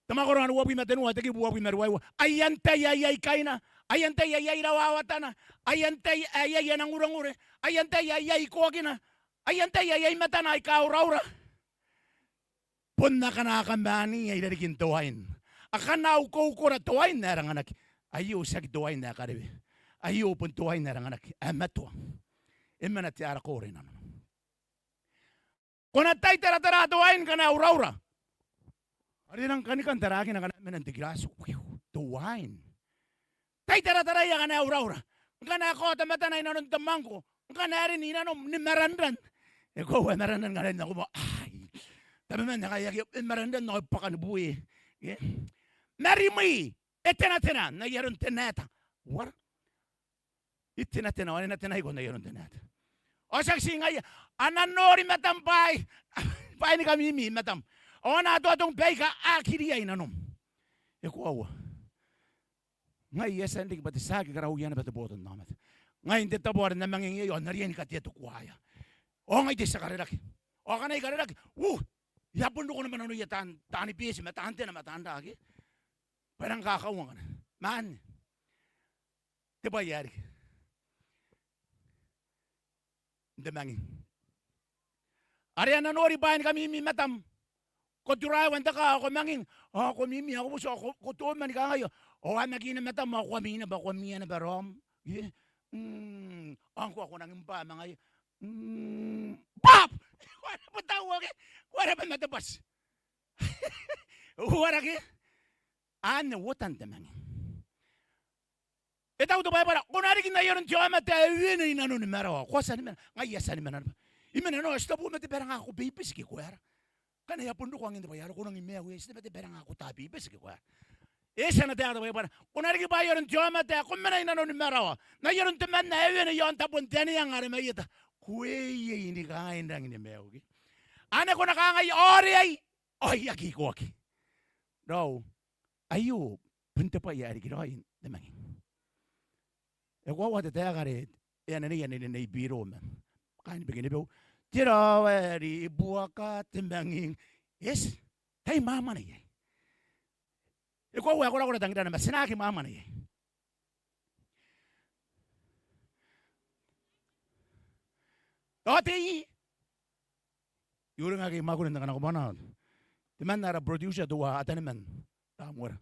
Te mwakoro ae uabwi ma tenua, te kibu uabwi ma ruaiwa. Ai antai ae iai kaina? Ai antai ae iai rawawatana? Ai antai ae iai ana ngurengure? Ai antai ae iai ikoakina? Ai antai ae iai matana aika uraura? Bon akana a kamania i rarikin te wain. Akana a ukoukora te wain ae ranganaki. Aio tiaki te wain ae karewe. Aio bon te wain ae ranganaki, ae matoa. E mena te arakore i nanona. Ko na taitaratara te wain ngkana e uraura. Are e nang kanikan tarakina ngkana e mena n te kirati. Wiu, te wain. Taitarataraia ngkana e uraura. Ngkana e kaota matana i nanon te mwangko. Ngkana e rin i nanom ni maranran. E koaua e maranran ngkana e rin nako moa. Ai. Tabeman ae ngkai e aki, e maranran ao e bwaka ni bue. Ke? Ma rimwi e tenatena n ai aron te naeta. Uara? E tenatena, ao e na tenaiko n ai aron te naeta. Ao tiaki ti ngaia, a na nori matam bwaai, bwaai ni kamimi matam. Ao a na atoatong baika a aki riai nanom. E koaua. Ngai I a tia n riki bwa te tiaki karauia naba te botannaomata. Ngai n te tabo are N na manging iai ao N na riai ni katea te kuaea. Ao ngai te tia karerake. Ao akana I karerake, u, I a bon roko naba nanoia taan, taani beeti ma taan tena ma taan ra ke. Bwa e nang kakauonga ngkana. Ma anne te bwai ae riki n te manging. Are a na nori bwaai ni kamimi matam. Ko turaewa n te kaa ao ko manging. Ao ko mimi ao ko buti ao ko, ko tomani kangai. Ao a makina matam ao ko ami naba, ko amia naba raom. Ie. Mm. Ao ngkoa ko nangi mbwa ma ngaia. Mm. Bwab! Ko a naba taua ke? Ko a naba ma te bwati. Uara ke? Anne uotan te manging. E taku te Baibara, ko na riki n ai aron te aomata ae wene i nanoni marawa. Ko a tia ni mena, ngai I a tia ni mena naba. I mena nao, ti tabo ma te bwai are ngkoa ko beibeti ke ko aera. Ngkana e a bon roko angin te bwai are ko nangi maiu, e eti naba te bwai are ngkoa ko tabeibeti ke ko aera. E eti ana taeka te Baibara, ko na riki bwa ai aron te aomata ae ko mena i nanoni marawa. N ai aron temanna ae wene i aon tabo n te aneang are maieta. Ko ieie ni kangai n rangi ni maiu ke. Ane ko na kangai, ao reai, ao I aki ikoaki. Raou, aio bon te bwai ae riki raoi n te manging. E koaua te taeka are e ananeia Nei, Nei, Nei Biro ma kaain Bikenibeu. Te rawa ae ribuaka te manging. Yes, tai mwamwana iai. E koaua e korakora tangirana ma ti na aki mwamwana iai. Ao te ii, I uringa ake I mwakuri n te kanakobwana. Temanna ara producer teuae Ataniman Tamuera.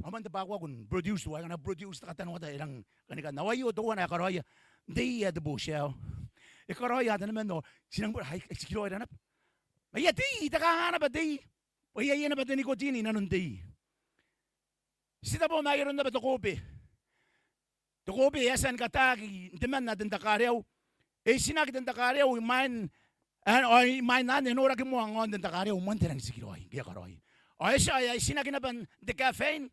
Ao man te bwakuaku n produce teuae, akana produce te katanoata e rang kanikan. Ao aio teuana ae karaoia n te ii ae te botiao. E karaoia Ataniman ao ti nang bora, ai, ai tikiraoira naba. Ma ia te ii, te kanganga naba te ii. Bwa iai naba te nicotine i nanon te ii. Ti tabo ma ai aron naba te kobe. Te kobe e a tia ni kataaki n temanna Tentakareau. E itinaki Tentakareau imwain, ao imwain anne e noraki moa ngaon Tentakareau, moan te rangi n tikiraoi ngke e a karaoia. Ao e tia, ao e itinaki naba n te caffeine.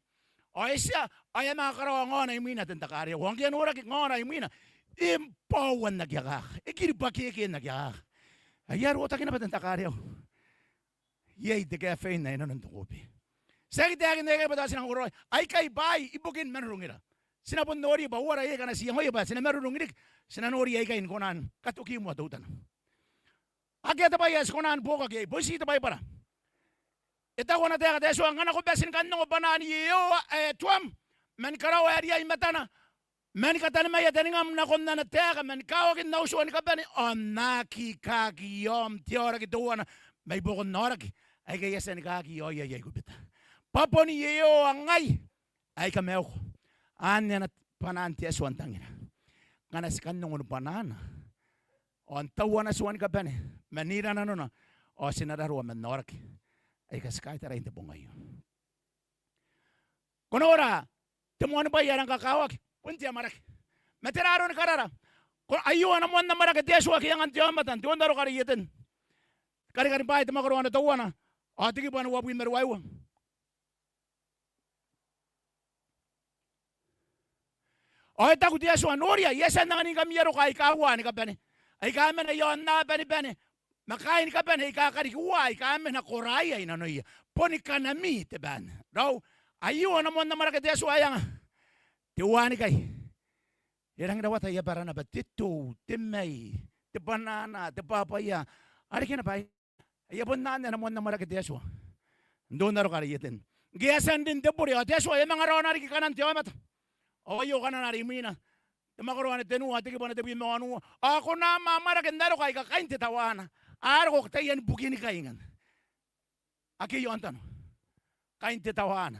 Ao e tia, ao e a manga karaoa ngaona imwina Tentakareau. Ao ngke e noraki ngaona imwina, e bwaua n aki akaka. E kiribwakeke n aki akaka. Ai e a rotaki naba Tentakareau. Iai te caffeine ae i nanon te kobe. Ti aki taekinna aikai bwa tao ti nang karaoia. Aikai bwaai ibukin marurungera. Ti na bon noria bwa uara iai akana ti iangoia bwa ti na marurung riki. Ti na nori aikai ni kona ni katoki moa teutana. Akea te bwai ae ti kona ni buokaki iai. Bon ti te Baibara. E taku ana taeka te Atua, ngkana ko bati ni kan ongo bwanaan Iehova ae Tuam, ma ni karaoa ae riai i matana, ma ni katanimaia taningam nakon ana taeka, ma ni kawakin au tua ni kabane, ao N na aki kaaki i aom te aoraki teuana mai buakon aoraki aika I a tia ni kaaki i aoia i Aikubita. Bwa bon Iehova ngai ae I kamaiuko. Anne ana bwanaan te Atua n tangira. Ngkana ti kan ongo ni bwanaana ao n taua ana tua ni kabane ma n ira nanona, ao ti na raroa man aoraki aika ti kaitarai n te bong aio. Ko nora, te moanibwai ae rang kakawaki bon te amwarake. Ma tera aroni karara? Ko, aio ana moan amwarake te Atua ake e anga n te aomata n te onnaroka are i Eten. Karikani Bwaai te mwakoro ana teuana ao te kibu ae uabwi ma ruaiwa. Ao e taku te Atua, noria, I a tia n anganingkami aroka aika uaa ni kabane, aika mena i aonnaba ni bane, ma kaaini kabane aika kariki uaa aika mena koraia i nanoia, boni kanami te banna. Raou, aio ana moan amwarake te Atua ae anga. Te uanikai e rangi rawata aia bwara naba te tou, te mai, te bwanana, te bwabwaia, a reke naba aia, aia bon anne ana moan amwarake te Atua n te onnaroka are i Eten. Ngke e a tia n rin te bure ao te Atua e a manga raona riki kanan te aomata. Ao aio kanana are imwina, te mwakoro ae tenua, te kibu ae tebwi ma wanua. Ao ko na amwaamwarake n aroka aika kain te tawaana a roko taiani bukinikai ngkanne ake i aontano, kain te tawaana.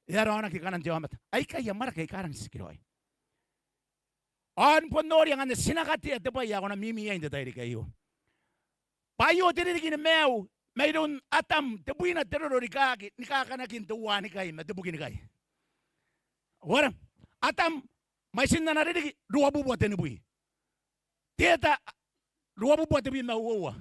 E a raonaki kanan te aomata. Aikai amwarake aika rangi n tikiraoi. Ao ni bon noria ngkanne ti na katea te bwai ae ko na mimi iai n te tairiki aio. Bwa aio te ririki ni maiu mairoun Atam, tebwina te roro rikaaki ni kakanakin te uanikai ma te bukinikai. Ao ara Atam, mwaitin ana ririki, ruabubua tenibwi. Teta, ruabubua tebwi ma uoua.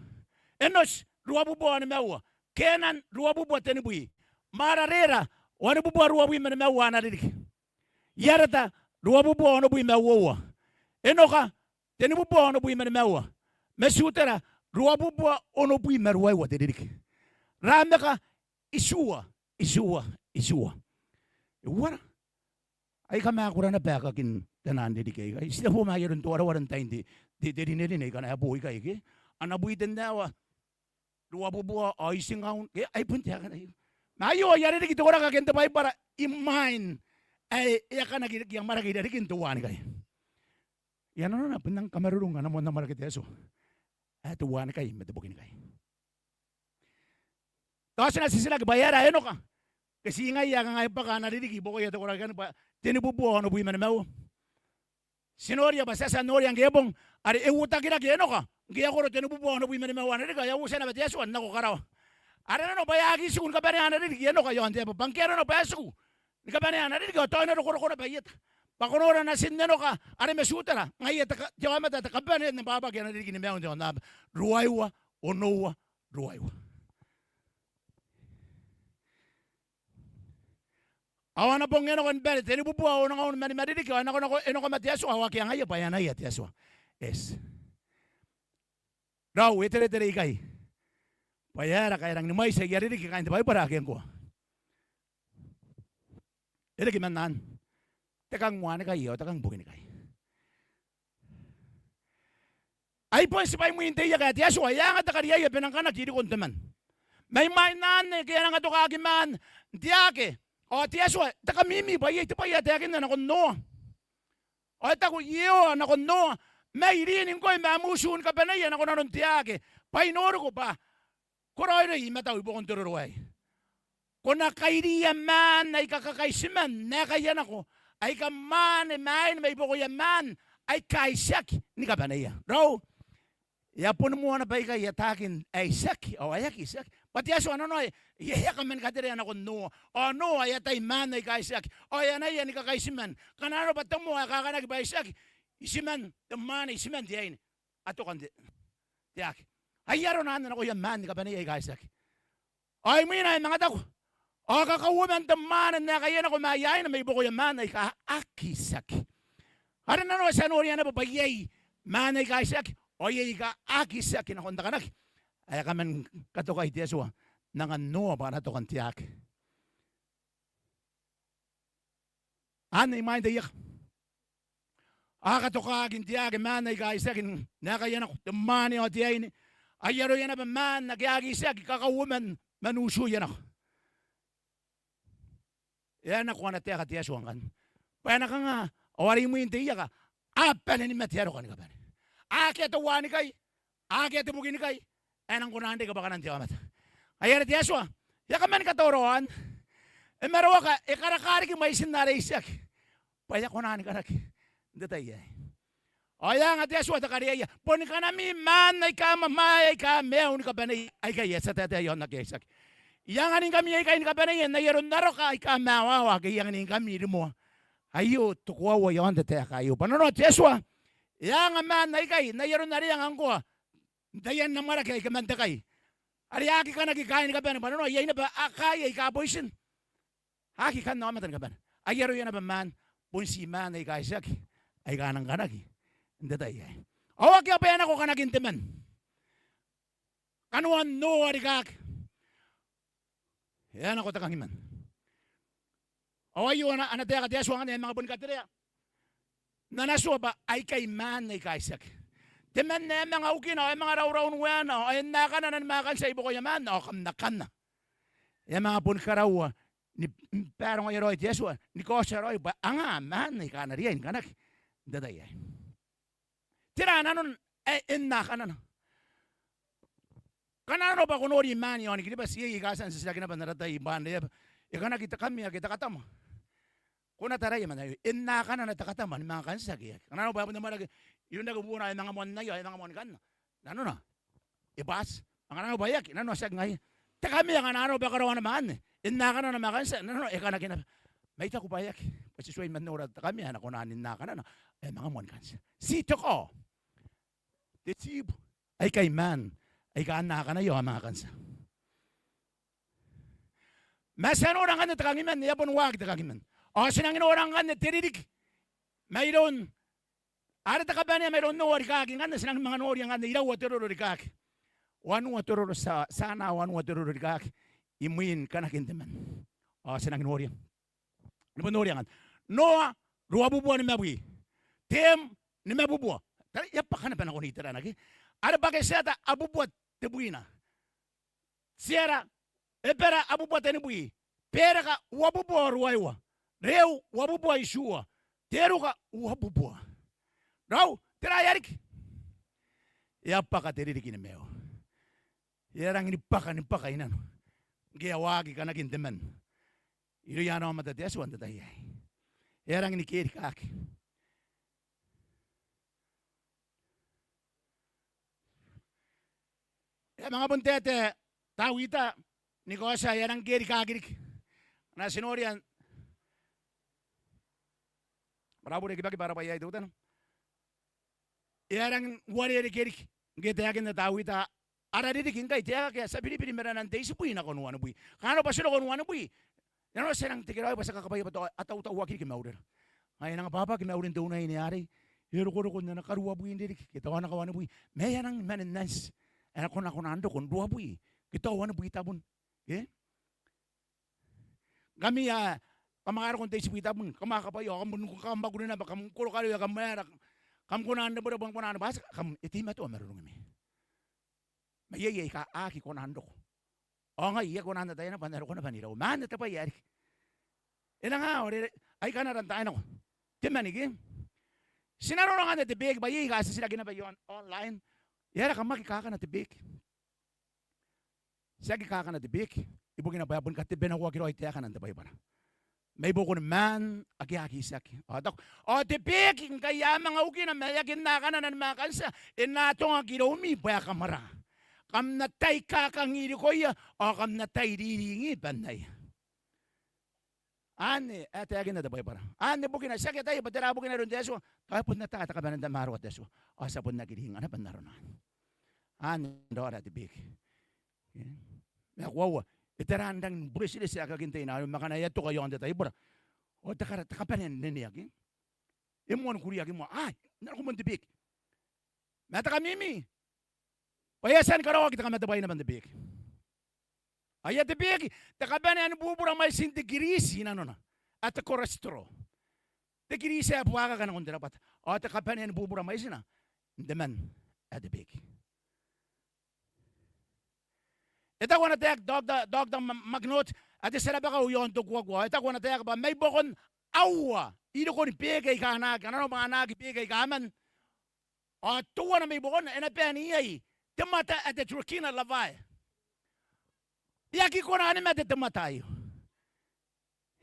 Enoti, ruabubua onomaua. Kenan, ruabubua tenibwi. Maararera, wanibubua ruabwi ma nimaua ana ririki. Iareta, ruabubua onobwi ma uoua. Enoka, tenibubua onobwi ma nimaua. Metutera, ruabubua onobwi ma ruaiwa te ririki. Rameka, itiua, itiua, itiua. E uara? Ai kamwakura naba aekakin taian ririki aikai. Ti tebo ma ai aron te wareware n tain te, te, te rinerine aika a na bo ikai ke. Ana bwi tennaewa, ruabubua ao itingaun ke, ai bon te aeka aio. Ma aio aia ririki te koraki ake n te Baibara imwain ae e akanaki riki amwarake i rarikin te uanikai. Ia nanona bon nang kamarurung ana moan amwarake te Atua ae te uanikai ma te bukinikai. Tao ti na titiraki bwa e aera Enoka ngke ti ngaia ae kanga e bwaka ana ririki i buakoia te koraki anne bwa tenibubua onobwi ma nimaua. Ti noria bwa ti a tia n noria ngke e bong are e uotakirake Enoka ngke e a koro tenibubua onobwi ma nimaua ana ririki ao e a uotia naba te Atua n nako karawa. Are nanona bwa e a aki tiku ni kabanea ana ririki Enoka i aon te aba bwa ngke arona bwa e tiku ni kabanea ana ririki ao tao e na rokoroko naba i eta. Bwa ko nora natin Enoka are metutera, ngaia te ka, te aomata ae te kabanea n abwabwaki ana ririki ni maiu n te aonnaba. Ruaiwa, onoua, ruaiwa. Ao ana bong Enoka ni bane, tenibubua onongaun ma niman ririki, ao e nakonako Enoka ma te Atua, ao akea ngaia bwa e anaia te Atua. Eti. Raou, e teretere ikai bwa e aera ngkai e rangi ni mwaiti aia ririki kaain te Baibara ake ngkoa. E reke man anne, te kang uanikai ao te kang bukinikai. Ai bon tibwa imwin te ieka ae te Atua e anga te kariaia bwa e na kanaki irikon te man. Ma imwain anne ngke e a nang atokaki maan n te ake, ao te Atua, te kamimi bwa iai te bwai ae taekinna nakon Noa. Ao e taku Iehova nakon Noa, mai rini ngkoe ma am utu ni kabaneia nako nanon te ake, bwa I noriko bwa ko raoiroi i matau i buakon te roro aei. Ko na kairiia maan aika kakaitiman n aekaia nako, aika mwaane ma aine mai buakoia maan aika itiaki ni kabaneia. Raou, e a boni moa naba ikai ataakin ae itiaki ao ae aki itiaki. Bwa te Atua nanona e, e a kaman katerea nakon Noa. Ao Noa e atai maan aika itiaki ao e anaia ni kakaitiman. Ngkana arona bwa te moa ae kakanaki bwa itiaki, itiman te mwaane, itiman te aine, a toka n te, te ake. Ai arona anne nakoia maan ni kabaneia aika itiaki. Ao imwina e manga taku, ao kakauoman te mwaane n aekaia nako ma aia aine mai buakoia maan aika aki itiaki. Are nanona ti a noria naba bwa iai maan aika itiaki ao iai aika aki itiaki nakon te kanaki ae kaman katokai te Atua n angan Noa bwa ana toka n te ake. Anne imwain te ieka. A katokaki n te ake maan aika itiaki n aekaia nako, te mwaane ao te aine. Ai aroia naba maan ake aki itiaki kakauoman man utuia nako. E a nako ana taeka te Atua ngkanne bwa e na kanga, ao are imwin te ieka a bane ni mate aroka ni kabane. Akea te uanikai, akea te bukinikai ae nang kona n reke bwa kanan te aomata. Ngaia are te Atua e a kaman katauraoa anne. E maraoaka, e karaka riki mwaitin are itiaki bwa e a kona ni karaki n te tai aei. Ao e anga te Atua te kariaia, boni kanami maan aika mwamwae aika maiu ni kabaneia, aikai ae ti a taetae i aon ake a itiaki. I anganingkami aikai ni kabaneia n ai aron aroka aika mawawa ake I anganingkami rimoa. Aio te koaua i aon te taeka aio. Bwa nanoa te Atua e a anga maan aikai n ai aron are e anga ngkoa n taian amwarake aika man te kai are a aki kanaki kaain kabane. Bwa nanoa iai naba kaain aika boitin a aki kan aomata ni kabane. Ai aroia naba maan, bon ti maan aika itiaki aika a nang kanaki n te tai aei. Ao akea bwa e a nako kanakin te man. Kanoan Noa rikaaki e a nako te kangiman. Ao aio ana, ana taeka te Atua ngkanne ae manga boni katerea n ana tua bwa aikai maan aika itiaki. Te man ae manga ukina ao e manga rauraun waena ao e na kanana ni mwakantia i buakoia maan ao kam na kanna. E a manga boni karaua ni barongaia raoi te Atua ni kaotia raoi bwa anga maan aika a na riai ni kanaki n te tai aei. Tera nanon ae e na kanana? Kananona bwa ko nori maan i aon Kiribati, iai aika a tia n titiraki naba n ara tai bwa anne e kanaki te kamea ke te katama. Ko na taraia man aio, e na kanana te katama ni manga kantia ke e aki. Kananona bwa e bon amwarake iroun ake buuna ao e manga moan aia ao e manga moan kanna. Nanona e bati. Ma kananona bwa e aki, nanona tiaki ngaia. Te kamea kananona bwa e karaoa naba anne, e na kanana ni manga kantia, nanona e kanaki naba. Ma I taku bwa e aki, bwa ti tuai man nora te kamea ae na kona ni na kanana ao e manga moan kantia. Ti te kao, te tibu, aikai maan aika a na kanaia ao a manga kantia. Ma ti a nora ngkanne te kangiman, e a boni waaki te kangiman. Ao ti nangi nora ngkanne te ririki mairoun are te kabanea mairoun Noa rikaaki ngkanne, ti nangi manga noria ngkanne iraua te roro rikaaki. Wanua te roro, tia, tia anaa wanua te roro rikaaki imwin kanakin te man. Ao ti nangi noria. Ni bon noria ngkanne. Noa, ruabubua nimabwi. Tem, nimabubua. Tara, e a bwaka naba nakon iterana ke. Are bwa ke Tieta, abubua tebwina. Tera, Ebera, abubua tenibwi. Bereka, uabubua ruaiwa. Reu, uabubua itiua. Teruka, uabubua. Rau, tera ae riki? E a bwaka te ririki ni maiu. E a rangi ni bwaka, ni bwaka i nano. Ngke e a waaki kanakin te man irouia ana aomata te Atua n te tai aei. E a rangi ni kerikaaki. E a manga bon taetae Tawita ni kaotia e a rangi kerikaaki riki. Ngkana ti noria n, bwa ra bure kibakiba ara bwai aei teutana. E a rangi n uarereke riki ngke e taekinna Tawita ara ririki ngkai, te aeka ake a tia biribiri ma ranan te itibwi nakon uanibwi. Kanga bwa ti roko n uanibwi, nanona ti a rangi n tekeraoi bwa ti a kakabwaia bwa tao a tautauaki riki maurira. Ngaia e nang abwabwaki maurin te unaine arei, e rokoroko n ana karuabwi n ririki ke tao ana kawanibwi. Ma e a rangi ni mwane n anti ae e na kona, kona n roko n ruabwi ke tao wanibwi tabun. Ke? Ngkami ae kam a roko n te itibwi tabun, kam a kabwaia ao kam bon, kam mwakuri naba, kam korokareoia, kam aera, kam kona n rebwerebwe, kam kona n bwati, kam, e teimatoa marurungimi. Ma iai aika a aki kona n roko. Ao ngai I aki kona n ataia naba bwa N na roko naba n iraua. Ma anne te bwai ae riki. E nang ora are ai kanara n taai nako te man ke. Ti na nora ngkanne te beki bwa iai aika a titiraki naba i aon online. E aera kam aki kakana te beki? Ti aki kakana te beki ibukina bwa e a boni katebenakoaki raoi taekana n te Baibara mai buakon maan ake a aki itiaki. Ao taku, ao te beki ngkai a manga ukina ma e aki n na kanana ni manga kantia, e na atongaki iroumi bwa e kamwara. Kam na tai kakangirikoia ao kam na tai riringi bannaia. Anne ae taekinna te Baibara. Anne bukina ti aki ataia bwa tera bukina iroun te Atua. Tao e bon ata te kabanea n tamaroa te Atua ao ti a bon aki ringa naba n arona. Anne raora te beki. E? Ma e koaua, e tera n rangi ni buretireti aekakin te ina aio ma ngkana e a toka i aon te taibora ao te kara, te kabanea n neneaki. E moan kuriaki moa, ai, N na roko moa n te beki. Ma te kamimi bwa e a tia ni karaoaki te kamatebwai naba n te beki. Aia te beki, te kabanea ni bubura mwaitin te kiriti i nanona ae te cholesterol. Te kiriti ae buakaka nakon te rabwata. Ao te kabanea ni bubura mwaitina n te man ae te beki. E taku ana taeka Doctor, Doctor Ma-, MacNutt ae te tia rabakau i aon te kuakua. E taku ana taeka bwa mai buakon aua irikoni beki aika a na aki, a na nora bwa a na aki beki aika a man. Ao teuana mai buakona e na bae n iai te mata ae te Trachina larvae. E aki kona ni mate te mata aio.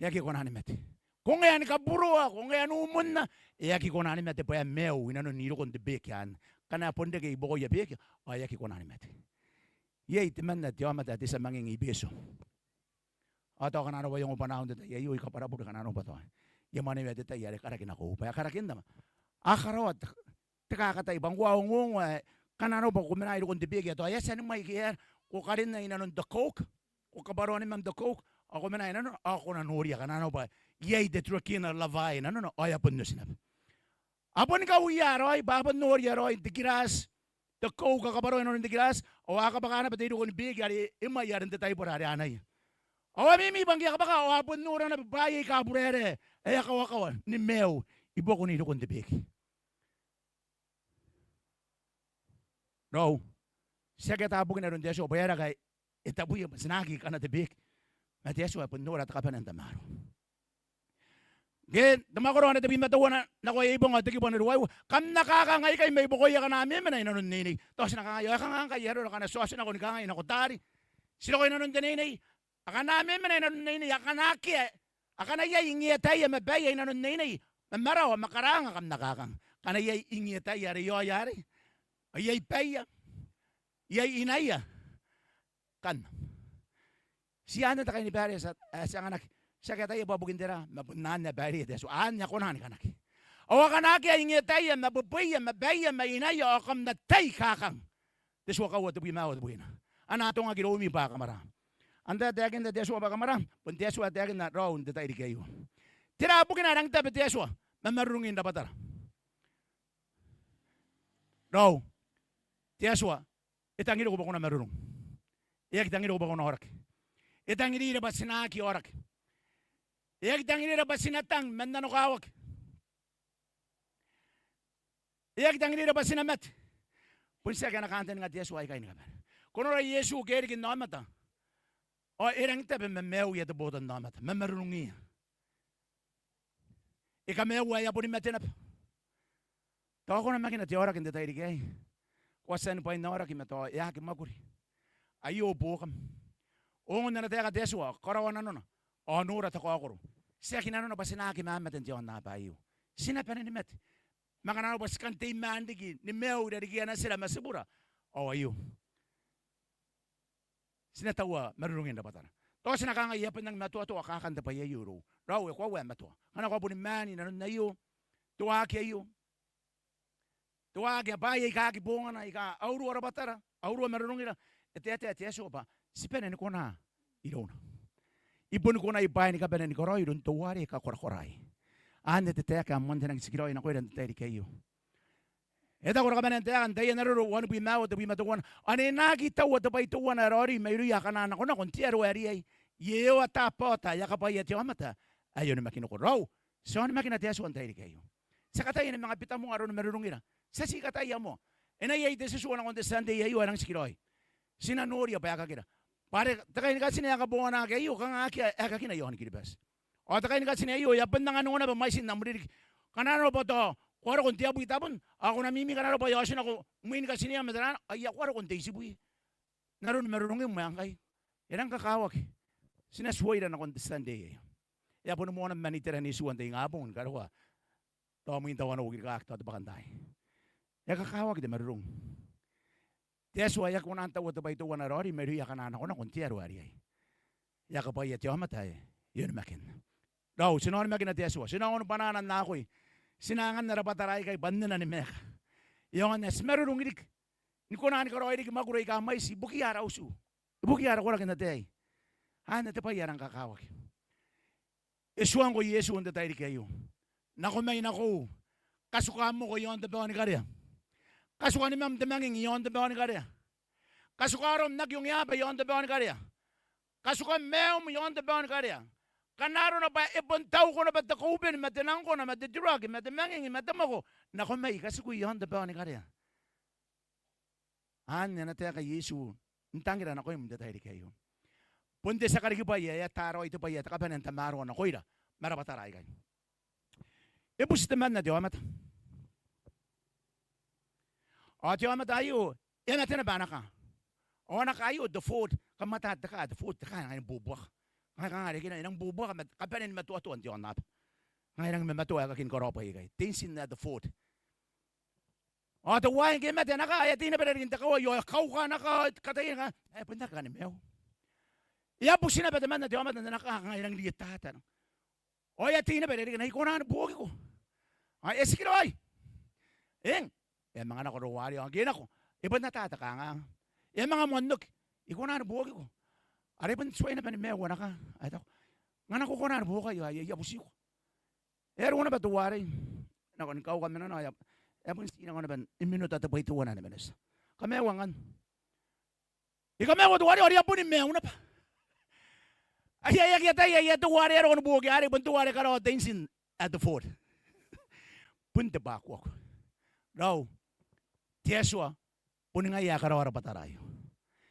E aki kona ni mate. Ko ngae ni kaburoa, ko ngae n umonna, e aki kona ni mate bwa e maiu i nanon irikon te beki anne. Ngkana e bon reke i buakoia beki ao e aki kona ni mate. Iai temanna te aomata ae te tia manging i Betio. Ao tao kanga arona bwa e ongo bwanaau n te tai aio, I kabwara bure, kanga arona bwa tao e a mwaneweia te tai are e karaki nako, bwa e a karakinna ma a karaoa te, te kakatai bwa ngkoa ongoongo ae kanga arona bwa ko mena i rokon te beeki ae tao e a tia ni mwaiki, e aera, ko karinna i nanon te Coke, ko kabwaroa nimam te Coke, ao ko mena i nanona, ao ko na noria kanga arona bwa iai te Trekina Laovae i nanona, ao e a bon oti naba. A boni kauia raoi, bwa a bon noria raoi te girati, te Coke kabwaroa i nanon te girati, ao a kabwaka naba te, i rokon beeki are e mwaia are n te taibora are anaia. Ao a mimi bwa ngke a kabwaka, ao a bon nora naba bwaai aika buraerae ae a kawakawa ni maiu i buakon i rokon te beeki. Raou, tiaki ata bukina iroun te Atua bwa e aera ngkai e tabuia bwa ti na aki kana te beeki. Ma te Atua e bon nora te kabanea n tamaroa. Ngke te mwakoro ae tebwi ma teuana nakoia Ibonga, te kibu ae ruaiwa: Kam na kakang aikai mai buakoia akana memena i nanon neinei. Tao ti na kangai, ao e kanga ngkai arora ngkana ti otinako ni kangai nako taari? Ti roko i nanon te neinei, akana memena i nanon neinei, akana akea, akana iai ingetaia ma baia i nanon neinei, ma marawa ma karaanga, kam na kakang. Akana iai ingetaia are i aoia arei, ao iai baia, iai inaia, kanna. Ti anne te kainibaire ae ti a, ae ti anganaki. Tiaki ataia bwa bukin tera, ma bon anne ae baireia te Atua, anne ae kona ni kanaki. Ao akana akea ingetaia ma bwebweia ma baia ma inaia, ao kam na tai kakang. Te tua kaua, tebwi ma aua, tebwina. A na atongaki iroumi bwa kamwara. Antai ae taekinna te Atua bwa kamwara? Bon te Atua ae taekinna raou n te tairiki aio. Tera bukina ae rangi n tabe te Atua ma marurungin rabwatara? Raou, te Atua e tangiriko bwa ko na marurung. E aki tangiriko bwa ko na aoraki. E tangirira bwa ti na aki aoraki. E aki tangirira bwa ti na tang man nanokawaki. E aki tangirira bwa ti na mate. Bon tiaki ana kantaninga te Atua aikai ni kabane. Ko nora Iesu keriki n aomata, ao e rangi n tabe ma maiuia te botannaomata, ma marurungia. E kamaiua ae a boni mate naba. Tao ko namakina te aoraki n te tairiki aei. Ko a tia ni bwain aoraki ma tao e a aki mwakuri. Aio buokam. Ongon ana taeka te Atua, karaoa nanona ao nora te kaokoro. Tiaki nanona bwa ti na aki mamate n te aonnaba aio. Ti na bane ni mate. Ma kanga arona bwa ti kan teimaan riki ni maiu i rarikia natira ma tibura, ao aio, ti na taua marurungin rabwatara. Tao ti na kangai, e a bon rangi ni matoatoa kakan te bwai aio irou. Raou, e koaua ae matoa. Ngkana ko a boni maan i nanon aio, te waaki aio, te waaki, bwaai aika aki bongana, aika a urua rabwatara, a urua marurungira, e taetae te Atua bwa ti bane ni kona irouna. I boni konai bwaai ni kabane ni karaoi iroun teuare kakorakoraai. Anne te taeka ae moan te rangi n tikiraoi nakoira n te tairiki aio. E taku ara kabanea n taeka n Taian Areru wanibwi ma aua, tebwi ma teuana: Ao ane e na aki taua te bwai teuana ae raoiroi mairouia akana nakonako n te aro ae riai. Iai ata bwa ota ae e a kabwaia te aomata ae onimakiniko. Raou, ti a onimakina te Atua n te tairiki aio. Ti a kataia ni manga bita moa aroni marurungira. Ti a tii kataia moa. E na iai te titua nakon te Tiantei aio ae rangi n tikiraoi. Ti na noria bwa aekakira. Bwa are te kai ni katine ae kabonganaki aio, kanga akea aekakina i aoni Kiribati. Ao te kai ni katine aio e a bon anganiko naba mwaitin am ririki. Kanga arona bwa tao ko a roko n te abwi tabun, ao ko na mimi kanga arona bwa e a otinako mwin katinea ma tera, ao ko a roko n te itibwi n aroni marurungim ae ngkai e rang kakawaki. Ti na tuoira nakon te Tiantei aio. E a boni moana man iteran Itua n te ingabong ni karokoa tao mwin tauana ukirikaki tao te bwakantaai. E a kakawaki te marurung. Te Atua e aki kona n taua te bwai teuana ae raoiroi mairouia akana nakonako n te aro ae riai. E a kabwaia te aomata ae onimakinna. Raou, ti na onimakina te Atua. Ti na onobwanaa n akoi. Ti na anganna rabwatara aikai bwa nnena ni maeka. E aonga n ae ti marurung riki, ni kona ni karaoi riki mwakuri aika mwaiti ibukiia ara utu, ibukiia ara koraki n ataei. Anne te bwai ae rang kakawaki. E tuangko Iesu n te tairiki aio. Nako mai nakoiu. Katuka am oko i aon te baonikarea. Katuka nimam te manging i aon te baonikarea. Katuka arom n aki ongeaba i aon te baonikarea. Katuka maium i aon te baonikarea. Kanga arona bwa e bon tauko naba te koubeni ma te nangkona ma te turaki ma te manging ma te moko. Nako mai, katiku i aon te baonikarea. Anne ana taeka Iesu n tangira nakoim n te tairiki aio. Bon te tia karikibwai ae e ata raoi te bwai ae te kabanea n tamaroa nakoira ma rabwatara aikai. E buti temanna te aomata. Ao te aomata aio e a mate naba ana kaa. Ao ana kaa aio te Ford, kam ata te kaa, te Ford, te kaa ae e nang buobuaka. Kanga, kanga are e kina, e nang buobuaka ma kabanea ni matoatoa n te aonnaba. Kanga e rangi ni mamatoa aekakin karaobwai aikai. Te intin ae te Ford. Ao teuaei ngke e mate ana kaa, e a tei naba irarikin te kawai ao e a kauka ana kaa, e kataia ana kaa. E bon aki kan maiu. E a buti naba temanna te aomata n ana kaa, kanga e rangi n rie tatana. Ao e a tei naba irarikina, I kona ni buokiko? Ao e tikiraoi. Eng, e a manga nako teuarei, ao ngke e nako, e bon ata te kanganga. E a manga moan oki. I kona ni buokiko? Are e bon tuai naba ni maiu ana kaa. Ae taku, ngkana ko kona ni buokai, ao I a butiko. E a ruo naba teuarei nakon kaukan mananga, ao e a bon ti nako naba n minota te bwai teuana ni miniti. Kamaiua ngkanne. E kamaiua teuarei, ao are e a boni maiu naba. Ai, ai, e aki ataia, ai, e a teuare e a roko ni buoki arei, bon teuare e karaoa te intin ae te Ford. Bon te bakuaku. Raou, te Atua boni ngaia ae karaoa rabwatara aio.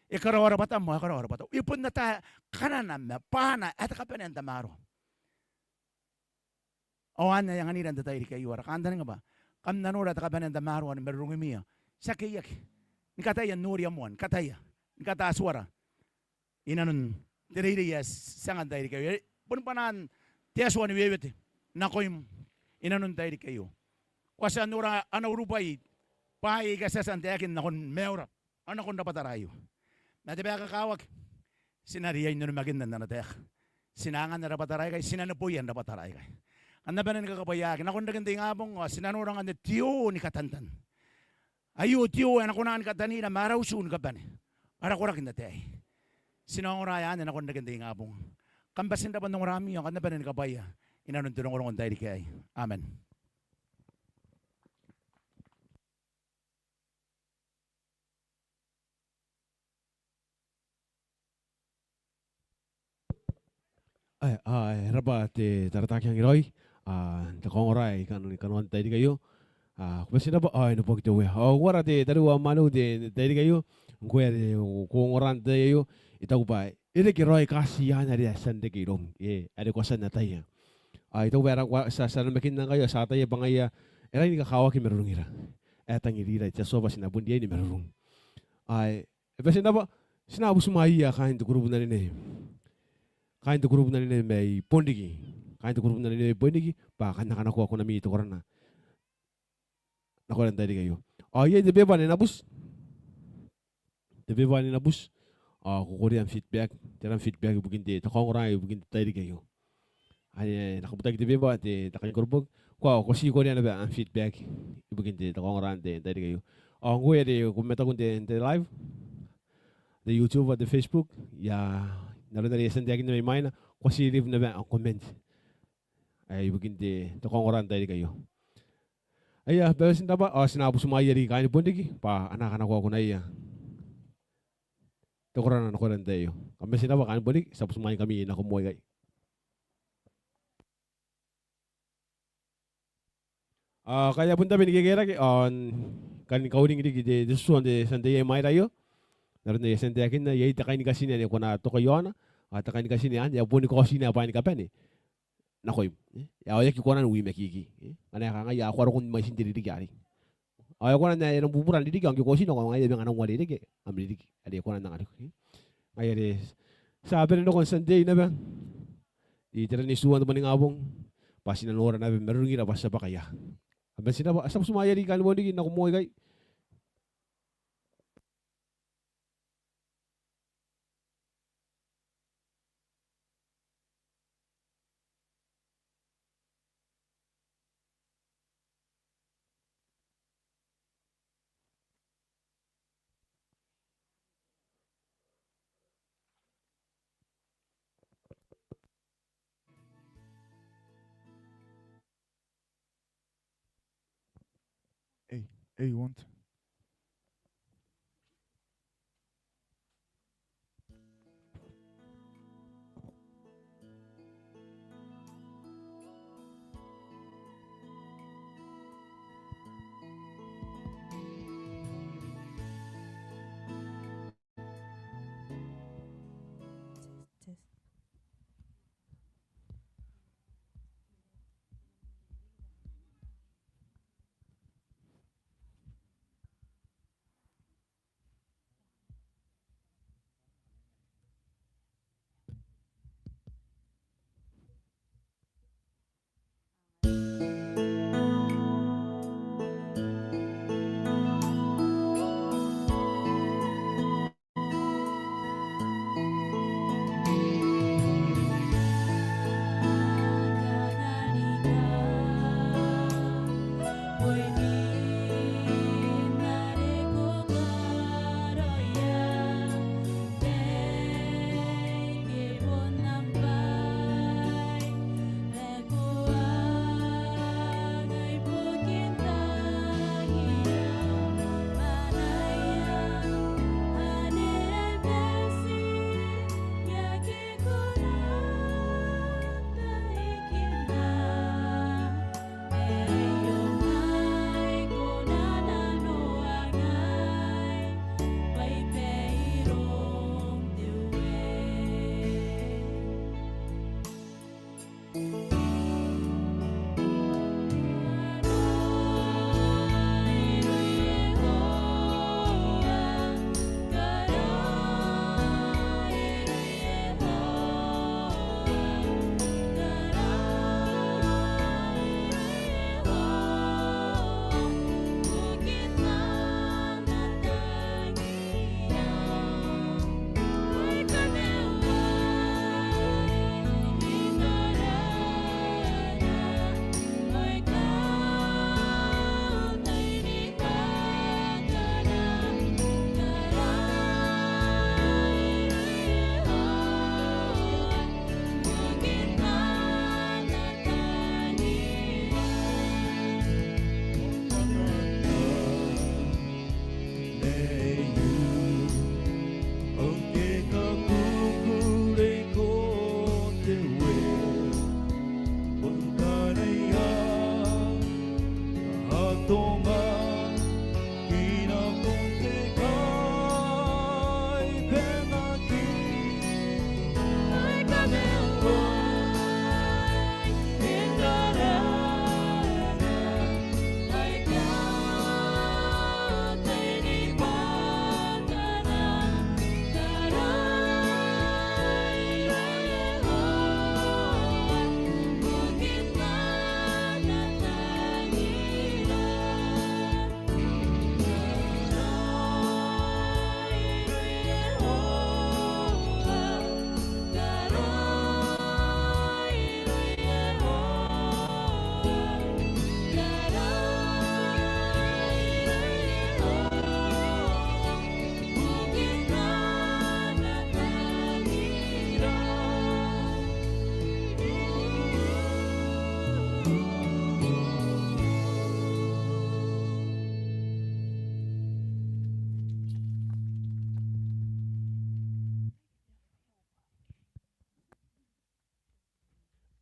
E karaoa rabwatam ao e karaoa rabwatau. E bon ata kanana ma bwaana ae te kabanea n tamaroa. Ao anne ae e anganira n te tairiki aio, ara kantaninga bwa kam na nora te kabanea n tamaroa ni marurungimia. Ti a keiaki ni kataia n noria moa, ni kataia ni katatuara inanon te reirei ae ti anga n tairiki aio. Boni bwanaan te Atua ni wewete nakoim inanon tairiki aio. Ko a tia n nora ana urubwai bwaai aika ti a tia n taekin nakon maiura ao nakon rabwatara aio. Ma te bwai ae kakawaki, ti na riai n onimakinna n ana taeka. Ti na anganna rabwatara aikai, ti na neboia n rabwatara aikai. Kam na bane ni kakabwaiaaki nakon reken te ingabong, ao ti na nora ngkanne te oo ni katantan. Aio te oo ae na kona ni katanira ma ara utu ni kabane, ara koraki n ataei. Ti na ongora ae anne nakon reken te ingabong. Kam bati n rabwa n ongorami, ao kam na bane ni kabwaia inanon te rongorongo n tairiki aei. Amen. Ae, ae, e rabwa te taratara ae kangai raoi, a, n te kaongora ae I kan, I kan ongora n te tairiki aio. A, ko bati n rabwa, a, e neboaki te Uea. Ao ko uara te tariu ao mwaneu n te tairiki aio, ngkoe are ko ongora n te tai aio, I taku bwa e reke raoi kaatiia anne are e a tia n reke iroum, e, are ko a tia n ataia. A, I taku bwa e rang, ko a tia, tia namakinna ngkai ao tia ataia bwa ngaia e rangi ni kakawaki marurungira. E tangirira, te Atua bwa ti na bon riai ni marurung. Ae, e bati n rabwa, ti na butimwaeia kaain te kurubu n anene, kaain te kurubu n anene mai Bonriki, kaain te kurubu n anene mai Bonriki, bwa kam na kanakoa kunami te korana nakoira n tairiki aio. Ao iai te beba ae na buti, te beba ae na buti, ao ko korea am feedback, tera am feedback ibukin te, te kaongora ibukin te tairiki aio. Anne, e na kabutaki te beba, te, te kainkoroboki, ko a, ko ti korea naba am feedback ibukin te, te kaongora n te, n tairiki aio. Ao ngkoe are ko mataku n te, n te live, te YouTube ao te Facebook, ia, n aron are I a tia n taekinna mai mwaina, ko a ti leave naba am comment ae ibukin te, te kaongora n tairiki aio. Aia, bati n rabwa, ao ti na butimwaeia riki kaain Bonriki bwa a na kanakoa kunaia te korana nakoira n te tai aio. Kam bati n rabwa kaain Bonriki, ti a butimwaeingkami nako moa ikai. A, ngkai e a bon tabe ni kekerake, ao I kan kauring riki te, te tutua n te, tia n tei ae i mwaira aio. N aron ae I a tia n taekinna, iai te kainikatine ane ko na toka i aona, ao te kainikatine anne e a boni kaotinna bwaai ni kabane nakoim. E, ao e aki kona n wi makiki. E, ngkana e kangai ao ko a roko n mwaitin te ririki arei. Ao e kona n ae e rang bubura n ririki, ao ngke ko otinako ao ngaia e a manga n uarereke am ririki are e kona n anganiko. E, ngaia are ti a bane n roko n tia n tei naba n te ran itiua n te moaningabong bwa ti na nora naba marurungira bwa ti a bwaka ia. Kam bati n rabwa, ti a butimwaeia riki kaain Bonriki nako moa ikai. Hey, hey, you want?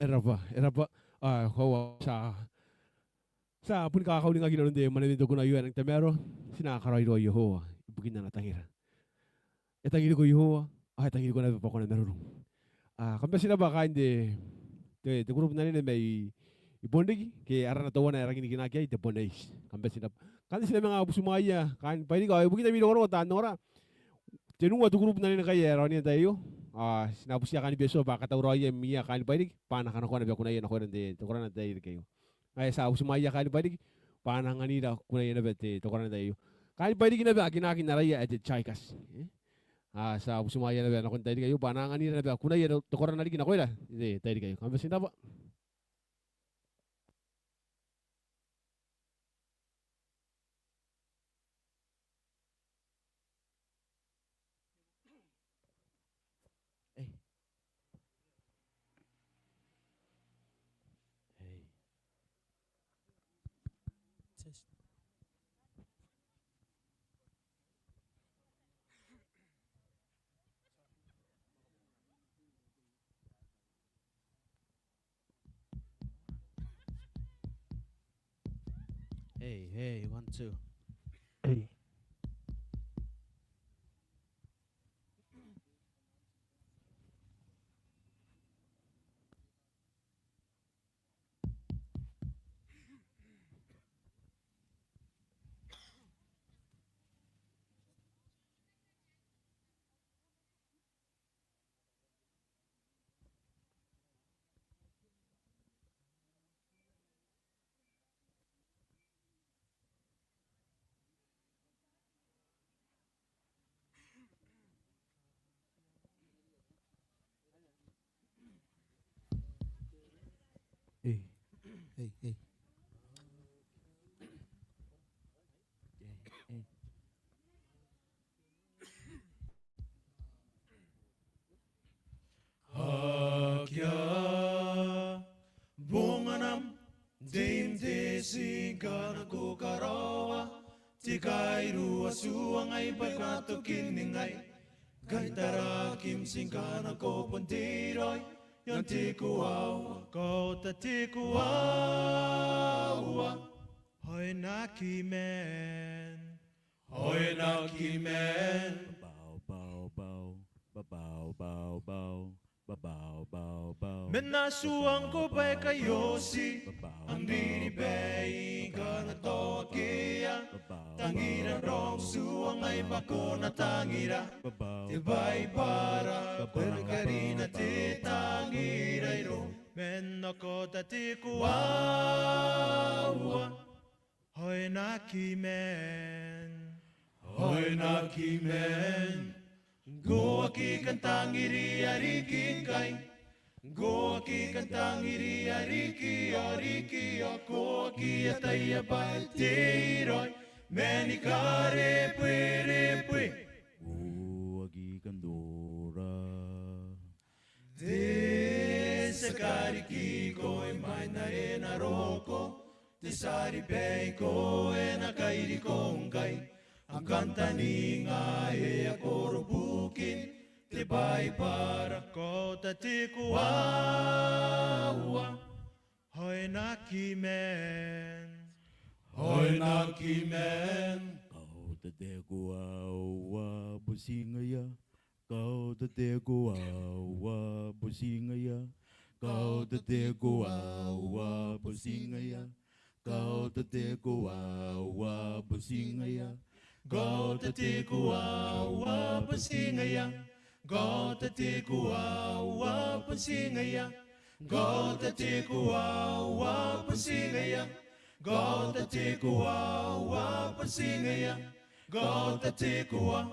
E rabwa, e rabwa. Ao koaua ti a, ti a boni kakauringaki inanon te mwaneaba n te kuna aio, e nang tamaroa. Ti na karaoiroa Iehova ibukin ana tangira. E tangiriko Iehova, ao e tangiriko naba bwa ko na marurung. Ao kam bati n rabwa kaain te, te, te group n anene mai, i Bonriki, ke arana teuana ae rangi ni kinaaki iai, te Boneiti. Kam bati n rabwa. Ngkanne ti na manga butimwaeia kaain Bairiki, ao ibukin ami rongorongo taan ongora, tenua te group n anene ngkai ae raonia n te tai aio. Ao ti na butiia kaain Betio bwa a katauraoia mwia kaain Bairiki, bwa a na kanakoa naba kunaia nakoira n te, te korana n te tairiki aio. Ngaia ti a butimwaeia kaain Bairiki bwa a na anganira kunaia naba te, te korana n te tai aio. Kaain Bairiki naba a kinaaki n araia ae te Tigers. E? Ao ti a butimwaeia naba nakon te tairiki aio bwa a na anganira naba kunaia te, te korana riki nakoira n te tairiki aio. Kam bati n rabwa. Hey. Hey. Test. Hey, hey, one, two. Hey. Hey. Hey, hey. Hey, hey. Akea bonganam, Dame Tessie, ngkana ko karaoa te kairua, tuangai bwa e katoki ningai. Kai tarakim ti ngkana ko bon tei raoi i aon te koaua. Kaota te koaua. Oinaki man. Oinaki man. Bow, bow, bow. Ba, bow, bow, bow. Ba, bow, bow, bow. Man a tuangko bwa e kaoti am riribai ngkana tao akea tangiran rong, tuangai bwa ko na tangira. Te Baibara, bwa e na karina te tangira iroum. Man, kaota te koaua. Oinaki man. Oinaki man. Ngkoa aki kan tangiria riki ngkai. Ngkoa aki kan tangiria riki, ao riki, ao ko aki ataia bwa e tei raoi. Man ni karebwerebwe. Ngkoa aki kan nora. Te tia karikiko imwain are e na roko, te tia ribaiko e na kairiko ngkai. Am kantaninga e a korobukin te Baibara. Kaota te koaua. Oinaki man. Oinaki man. Kaota te koaua, boti ngaia. Kaota te koaua, boti ngaia. Kaota te koaua, boti ngaia. Kaota te koaua, boti ngaia. Kaota te koaua, boti ngaia. Kaota te koaua, boti ngaia. Kaota te koaua, boti ngaia. Kaota te koaua, boti ngaia. Kaota te koaua.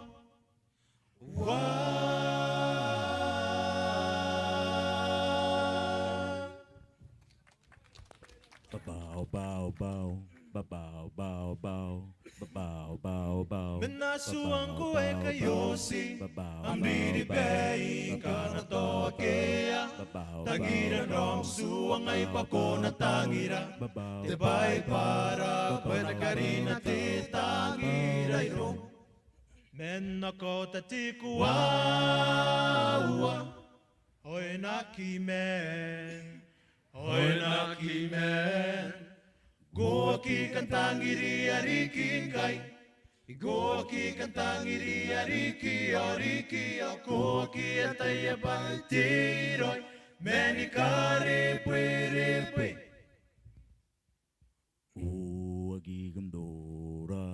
Ba, bow, bow, bow. Ba, bow, bow, bow. Ba, bow, bow, bow. Man a tuangko e kaoti am riribai ngkana tao akea tangiran rong, tuangai bwa ko na tangira. Te Baibara, bwa e na karina te tangira iroum. Man, kaota te koaua. Oinaki man. Oinaki man. Ko aki kan tangiria riki ngkai. Ko aki kan tangiria riki, ao riki, ao ko aki ataia bwa te iroi. Man ni karebwerebwe. Ko aki kan tora.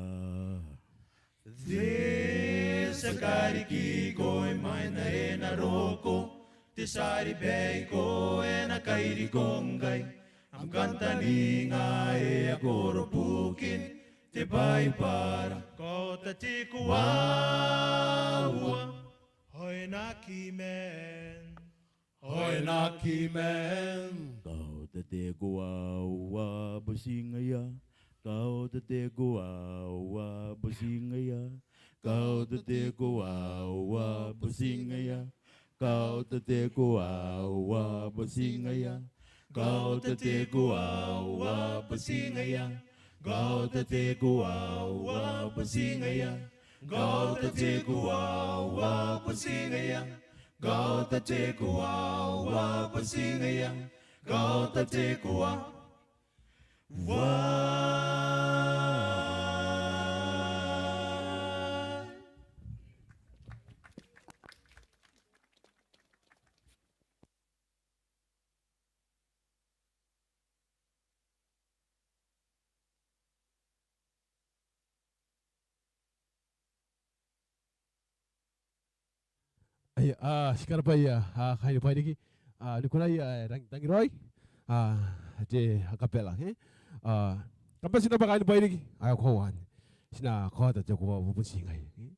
Te tia karikiko imwain ae e na roko, te tia ribaiko e na kairiko ngkai. Am kantaninga ae a koro bukin te Baibara. Kaota te koaua. Oinaki man. Oinaki man. Kaota te koaua bwa ti ngaia. Kaota te koaua bwa ti ngaia. Kaota te koaua bwa ti ngaia. Kaota te koaua bwa ti ngaia. Kaota te koaua bwa ti ngaia. Kaota te koaua bwa ti ngaia. Kaota te koaua bwa ti ngaia. Kaota te koaua bwa ti ngaia. Kaota te koaua. Aia, a, ti karabwaia, a, kaain Bairiki, a, ni kona ae, a, tang-, tangiraoi, a, te, a, kabela, e? A, kam bati n rabwa kaain Bairiki, a, ko a wan. Ti na kaota te koaua bwa ti ngaia, e?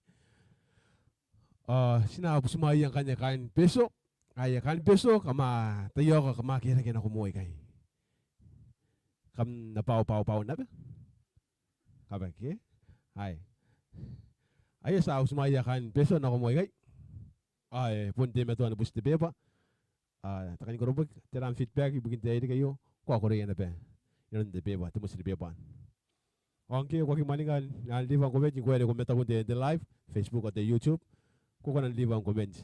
A, ti na butimwaeia ngkanne kaain Betio, aia kaain Betio, kam a taiaoka, kam a kerake nako moa ikai. Kam na bwau, bwau, bwau naba. Kabwaka, e? Ae. Aia, ti a butimwaeia kaain Betio nako moa ikai. Ae, bon teimatoa ni buti te beba. A, te kani koroboki, tera am feedback ibukin te tairiki aio, ko a koreia naba inanon te beba, te moti ni beba. Ao ngke ko aki mwaninga n leave am comment, ngkoe are ko mataku n te, te live, Facebook ao te YouTube, ko kona n leave am comment.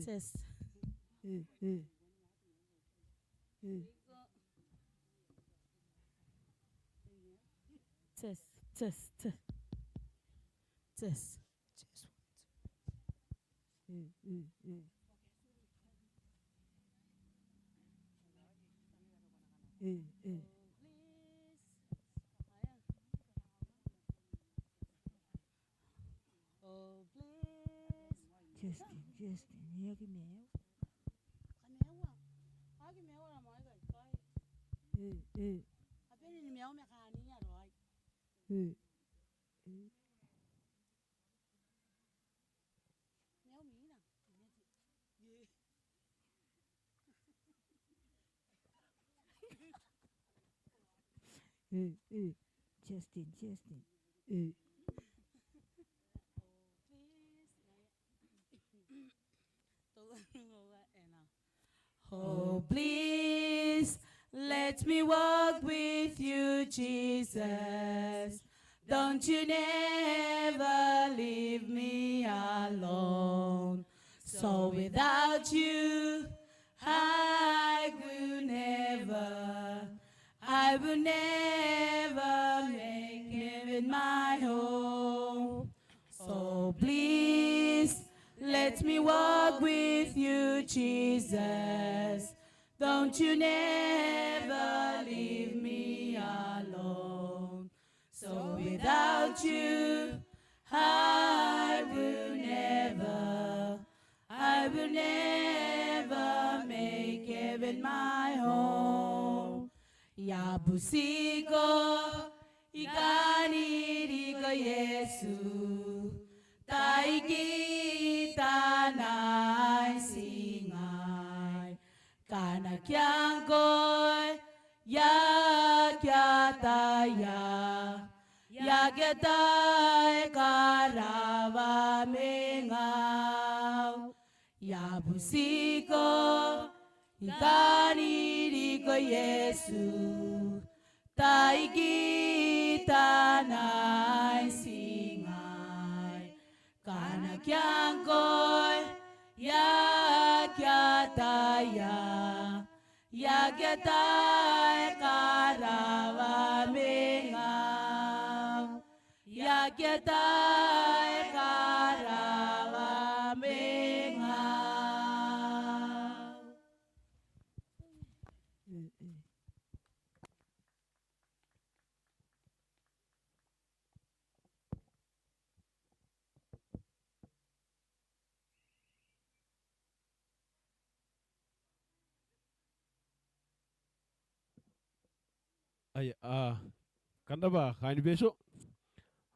Test. Test, test, test. Test. Oh, please. Justin, Justin, e aki maiu. Ka maiu? Aki maiu ara mai kai kai. E, e. A bane ni maiu ma kania raoi. E, e. Maiu mina. E, e. Justin, Justin. E. Oh, please, Let me walk with you, Jesus. Don't you never leave me alone. So without you, I will never, I will never make heaven my home. So please, let me walk with you, Jesus. Don't you never leave me alone. So without you, I will never, I will never make heaven my home. I a butiko, I kan iriko Iesu, tai kitana n ti ngai. Ngkana I a ngkoe, I aki ataia, I aki ata ae karawa ma ngau. I a butiko, I kan iriko Iesu, tai kitana n ti ngai. Ngkana I a ngkoe, I aki ataia, I aki ata ae karawa ma ngau. I aki ata ae karawa ma ngau. Ai, a, kam rabwa kaain Betio.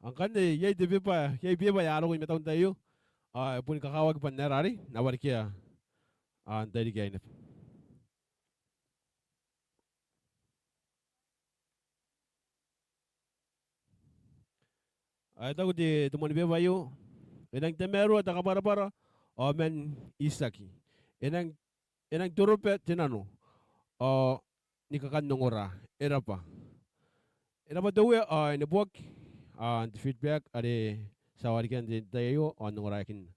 Ao ngkanne iai te beba, iai beba ae a roko i mataun te tai aio. Ao e boni kakawaki bwa N na aera arei, N na wareka, a, n tairiki aei naba. Ao e taku te, te moan beba aio: E nang tamaroa te kabwarabwara ao man itiaki. E nang, e nang toroba te nano ao ni kakan ongora. E rabwa. E rabwa te Uea, ao e neboaki, a, n te feedback are ti a warekia n te tai aio ao n ongoraeakinna.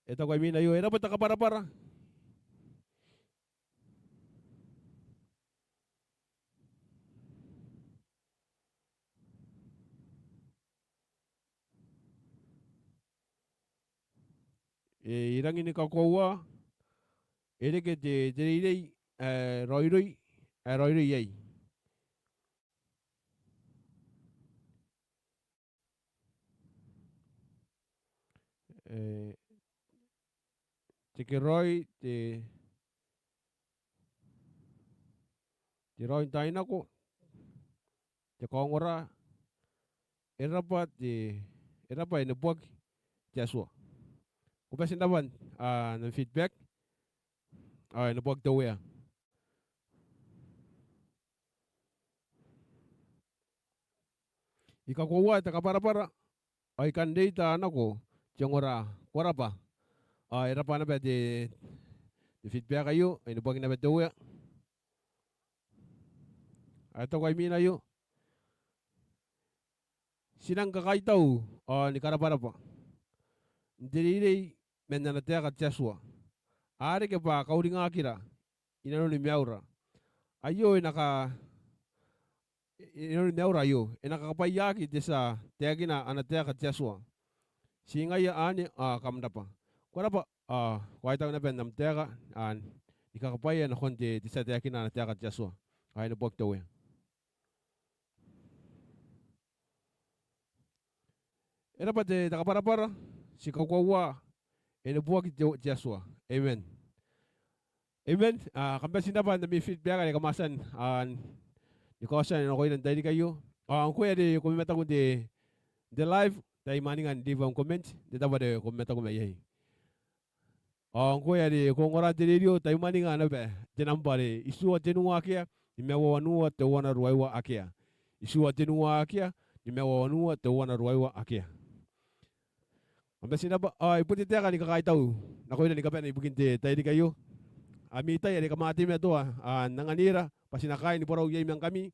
E taku ae imwina aio: E rabwa te kabwarabwara. E, I rangi ni kakoaua, e reke te, te reirei ae raoiroi, ae raoiroi iai. E, te keraoi, te, te raoi n taai nako, te kaongora. E rabwa te, e rabwa, e neboaki te Atua. Ko bati n rabwa, a, n am feedback. Ao e neboaki te Uea. I kakoaua te kabwarabwara ao I kan reita nako te ongora. Ko rabwa. Ao e rabwa naba te, te feedback aio, e neboaki naba te Uea. Ao e taku ae imwina aio: Ti nang kakaitau ao ni karabwarabwa n te reirei man ana taeka te Atua, a reke bwa kauringakira i nanoni maiura. Aio e na ka, i nanoni maiura aio, e na kakabwaiaki te tia taekina ana taeka te Atua. Ti ngaia anne, ao kam rabwa. Ko rabwa, ao ko a kaitau naba n am taeka, a, ni kakabwaia nakon te, te tia taekina ana taeka te Atua. Ao e neboaki te Uea. E rabwa te, te kabwarabwara, ti kakoaua, e neboaki te, te Atua. Amen. Amen. A, kam bati n rabwa n ami feedback are kam a tia n, a, ni kaotia nakoira n tairiki aio. Ao ngkoe are ko mamataku n te, n te live, tai mwaninga n leave am comment n te tabo are ko mamataku mai iai. Ao ngkoe are ko ongora n te rerio, tai mwaninga naba n te nambwa are itiua tenua akea, nimaua wanua teuana ruaiwa akea. Itiua tenua akea, nimaua wanua teuana ruaiwa akea. Kam bati n rabwa, ao I bon te taeka ni kakaitau nakoira ni kabane ibukin te tairiki aio. Ami tai are kam a teimatoa n anganira bwa ti na kaai ni borau iai ma ngkami.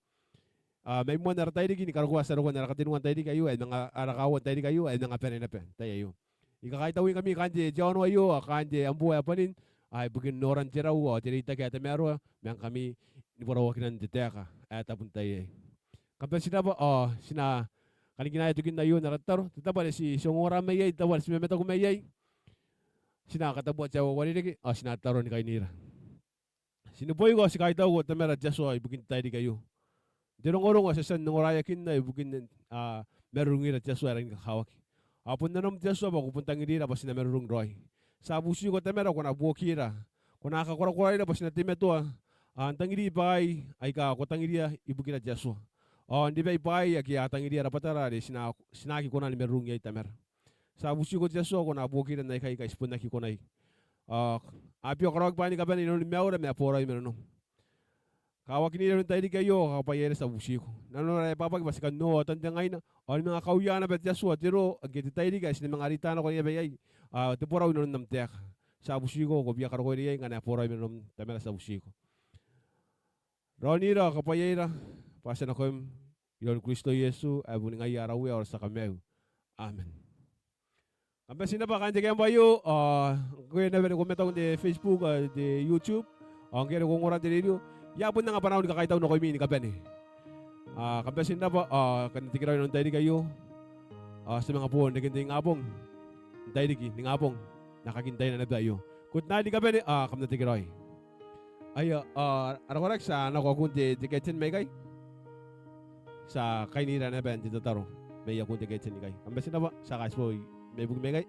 Ao mai moan ara tairiki ni karokoa ti a roko n ara katenua n tairiki aio ae manga, ara kaaua n tairiki aio ae manga bane naba n tai aio. I kakaitauingkami kaain te aono aio ao kaain te abamwakoro ae bwanin, ao ibukin noran te rau ao te reitaki ae tamaroa ma ngkami ni boraoakinan te taeka ae tabu n tai aei. Kam bati n rabwa, ao ti na kanikinaea tokin aio n ara tataro, te tabo are ti ongongora mai iai, te tabo are ti mamataku mai iai. Ti na katabua te aua ae uarereke ao ti na tataro ni kainira. Ti neboiko ao ti kaitauko Tamara te Atua ibukin te tairiki aio. N te rongorongo ae ti a tia n ongoraeakinna ibukin marurungira te Atua ae rangi ni kakawaki. Ao bon nanom te Atua bwa ko bon tangirira bwa ti na marurung raoi. Ti a butiko Tamara ko na buokira, ko na kakorakoraira bwa ti na teimatoa n tangiri bwaai aika ko tangiria ibukira te Atua, ao n ribai bwaai ake a tangiria rabwatara are ti na, ti na aki kona ni marurung iai Tamara. Ti a butiko te Atua ko na buokira n aikai aika ti bon aki konai. Ao a bia karaoaki bwaai ni kabane inanon maiura ma boraoi ma nanom. Kawakinira inanon tairiki aio ao kakabwaiaira, ti a butiko. Nanora e bwabwaki bwa ti kan noora otan te ngaina ao ni manga kauia naba te Atua te roo ake te tairiki ae ti na manga reita nako naba iai, ao te borau inanon am taeka. Ti a butiko ko bia karokoira iai ngkana e boraoi ma nanom Tamara, ti a butiko. Raonira ao kakabwaiaira bwa ti a nakoim iroun Kristo Iesu ae boni ngaia ara Uea ao ara tia Kamaiu. Amen. Kam bati n rabwa kaain te camp aio, ao ngkoe naba are ko mataku n te Facebook ao te YouTube ao ngkoe are ko ongora n te radio, I a bon anga bwanaau ni kakaitau nakoimi ni kabane. Ao kam bati n rabwa, ao kam na tekeraoi inanon tairiki aio. Ao ti a manga boo n reken te ingabong n tairiki ningabong n aekakin taina naba aio. Good night ni kabane, ao kam na tekeraoi. Aia, ao ara koraki ti a nako akun te, te curtain mai ikai. Ti a kainira naba n te tataro mai akun te curtain ikai. Kam bati n rabwa, ti a kaitibo mai buki mai ikai.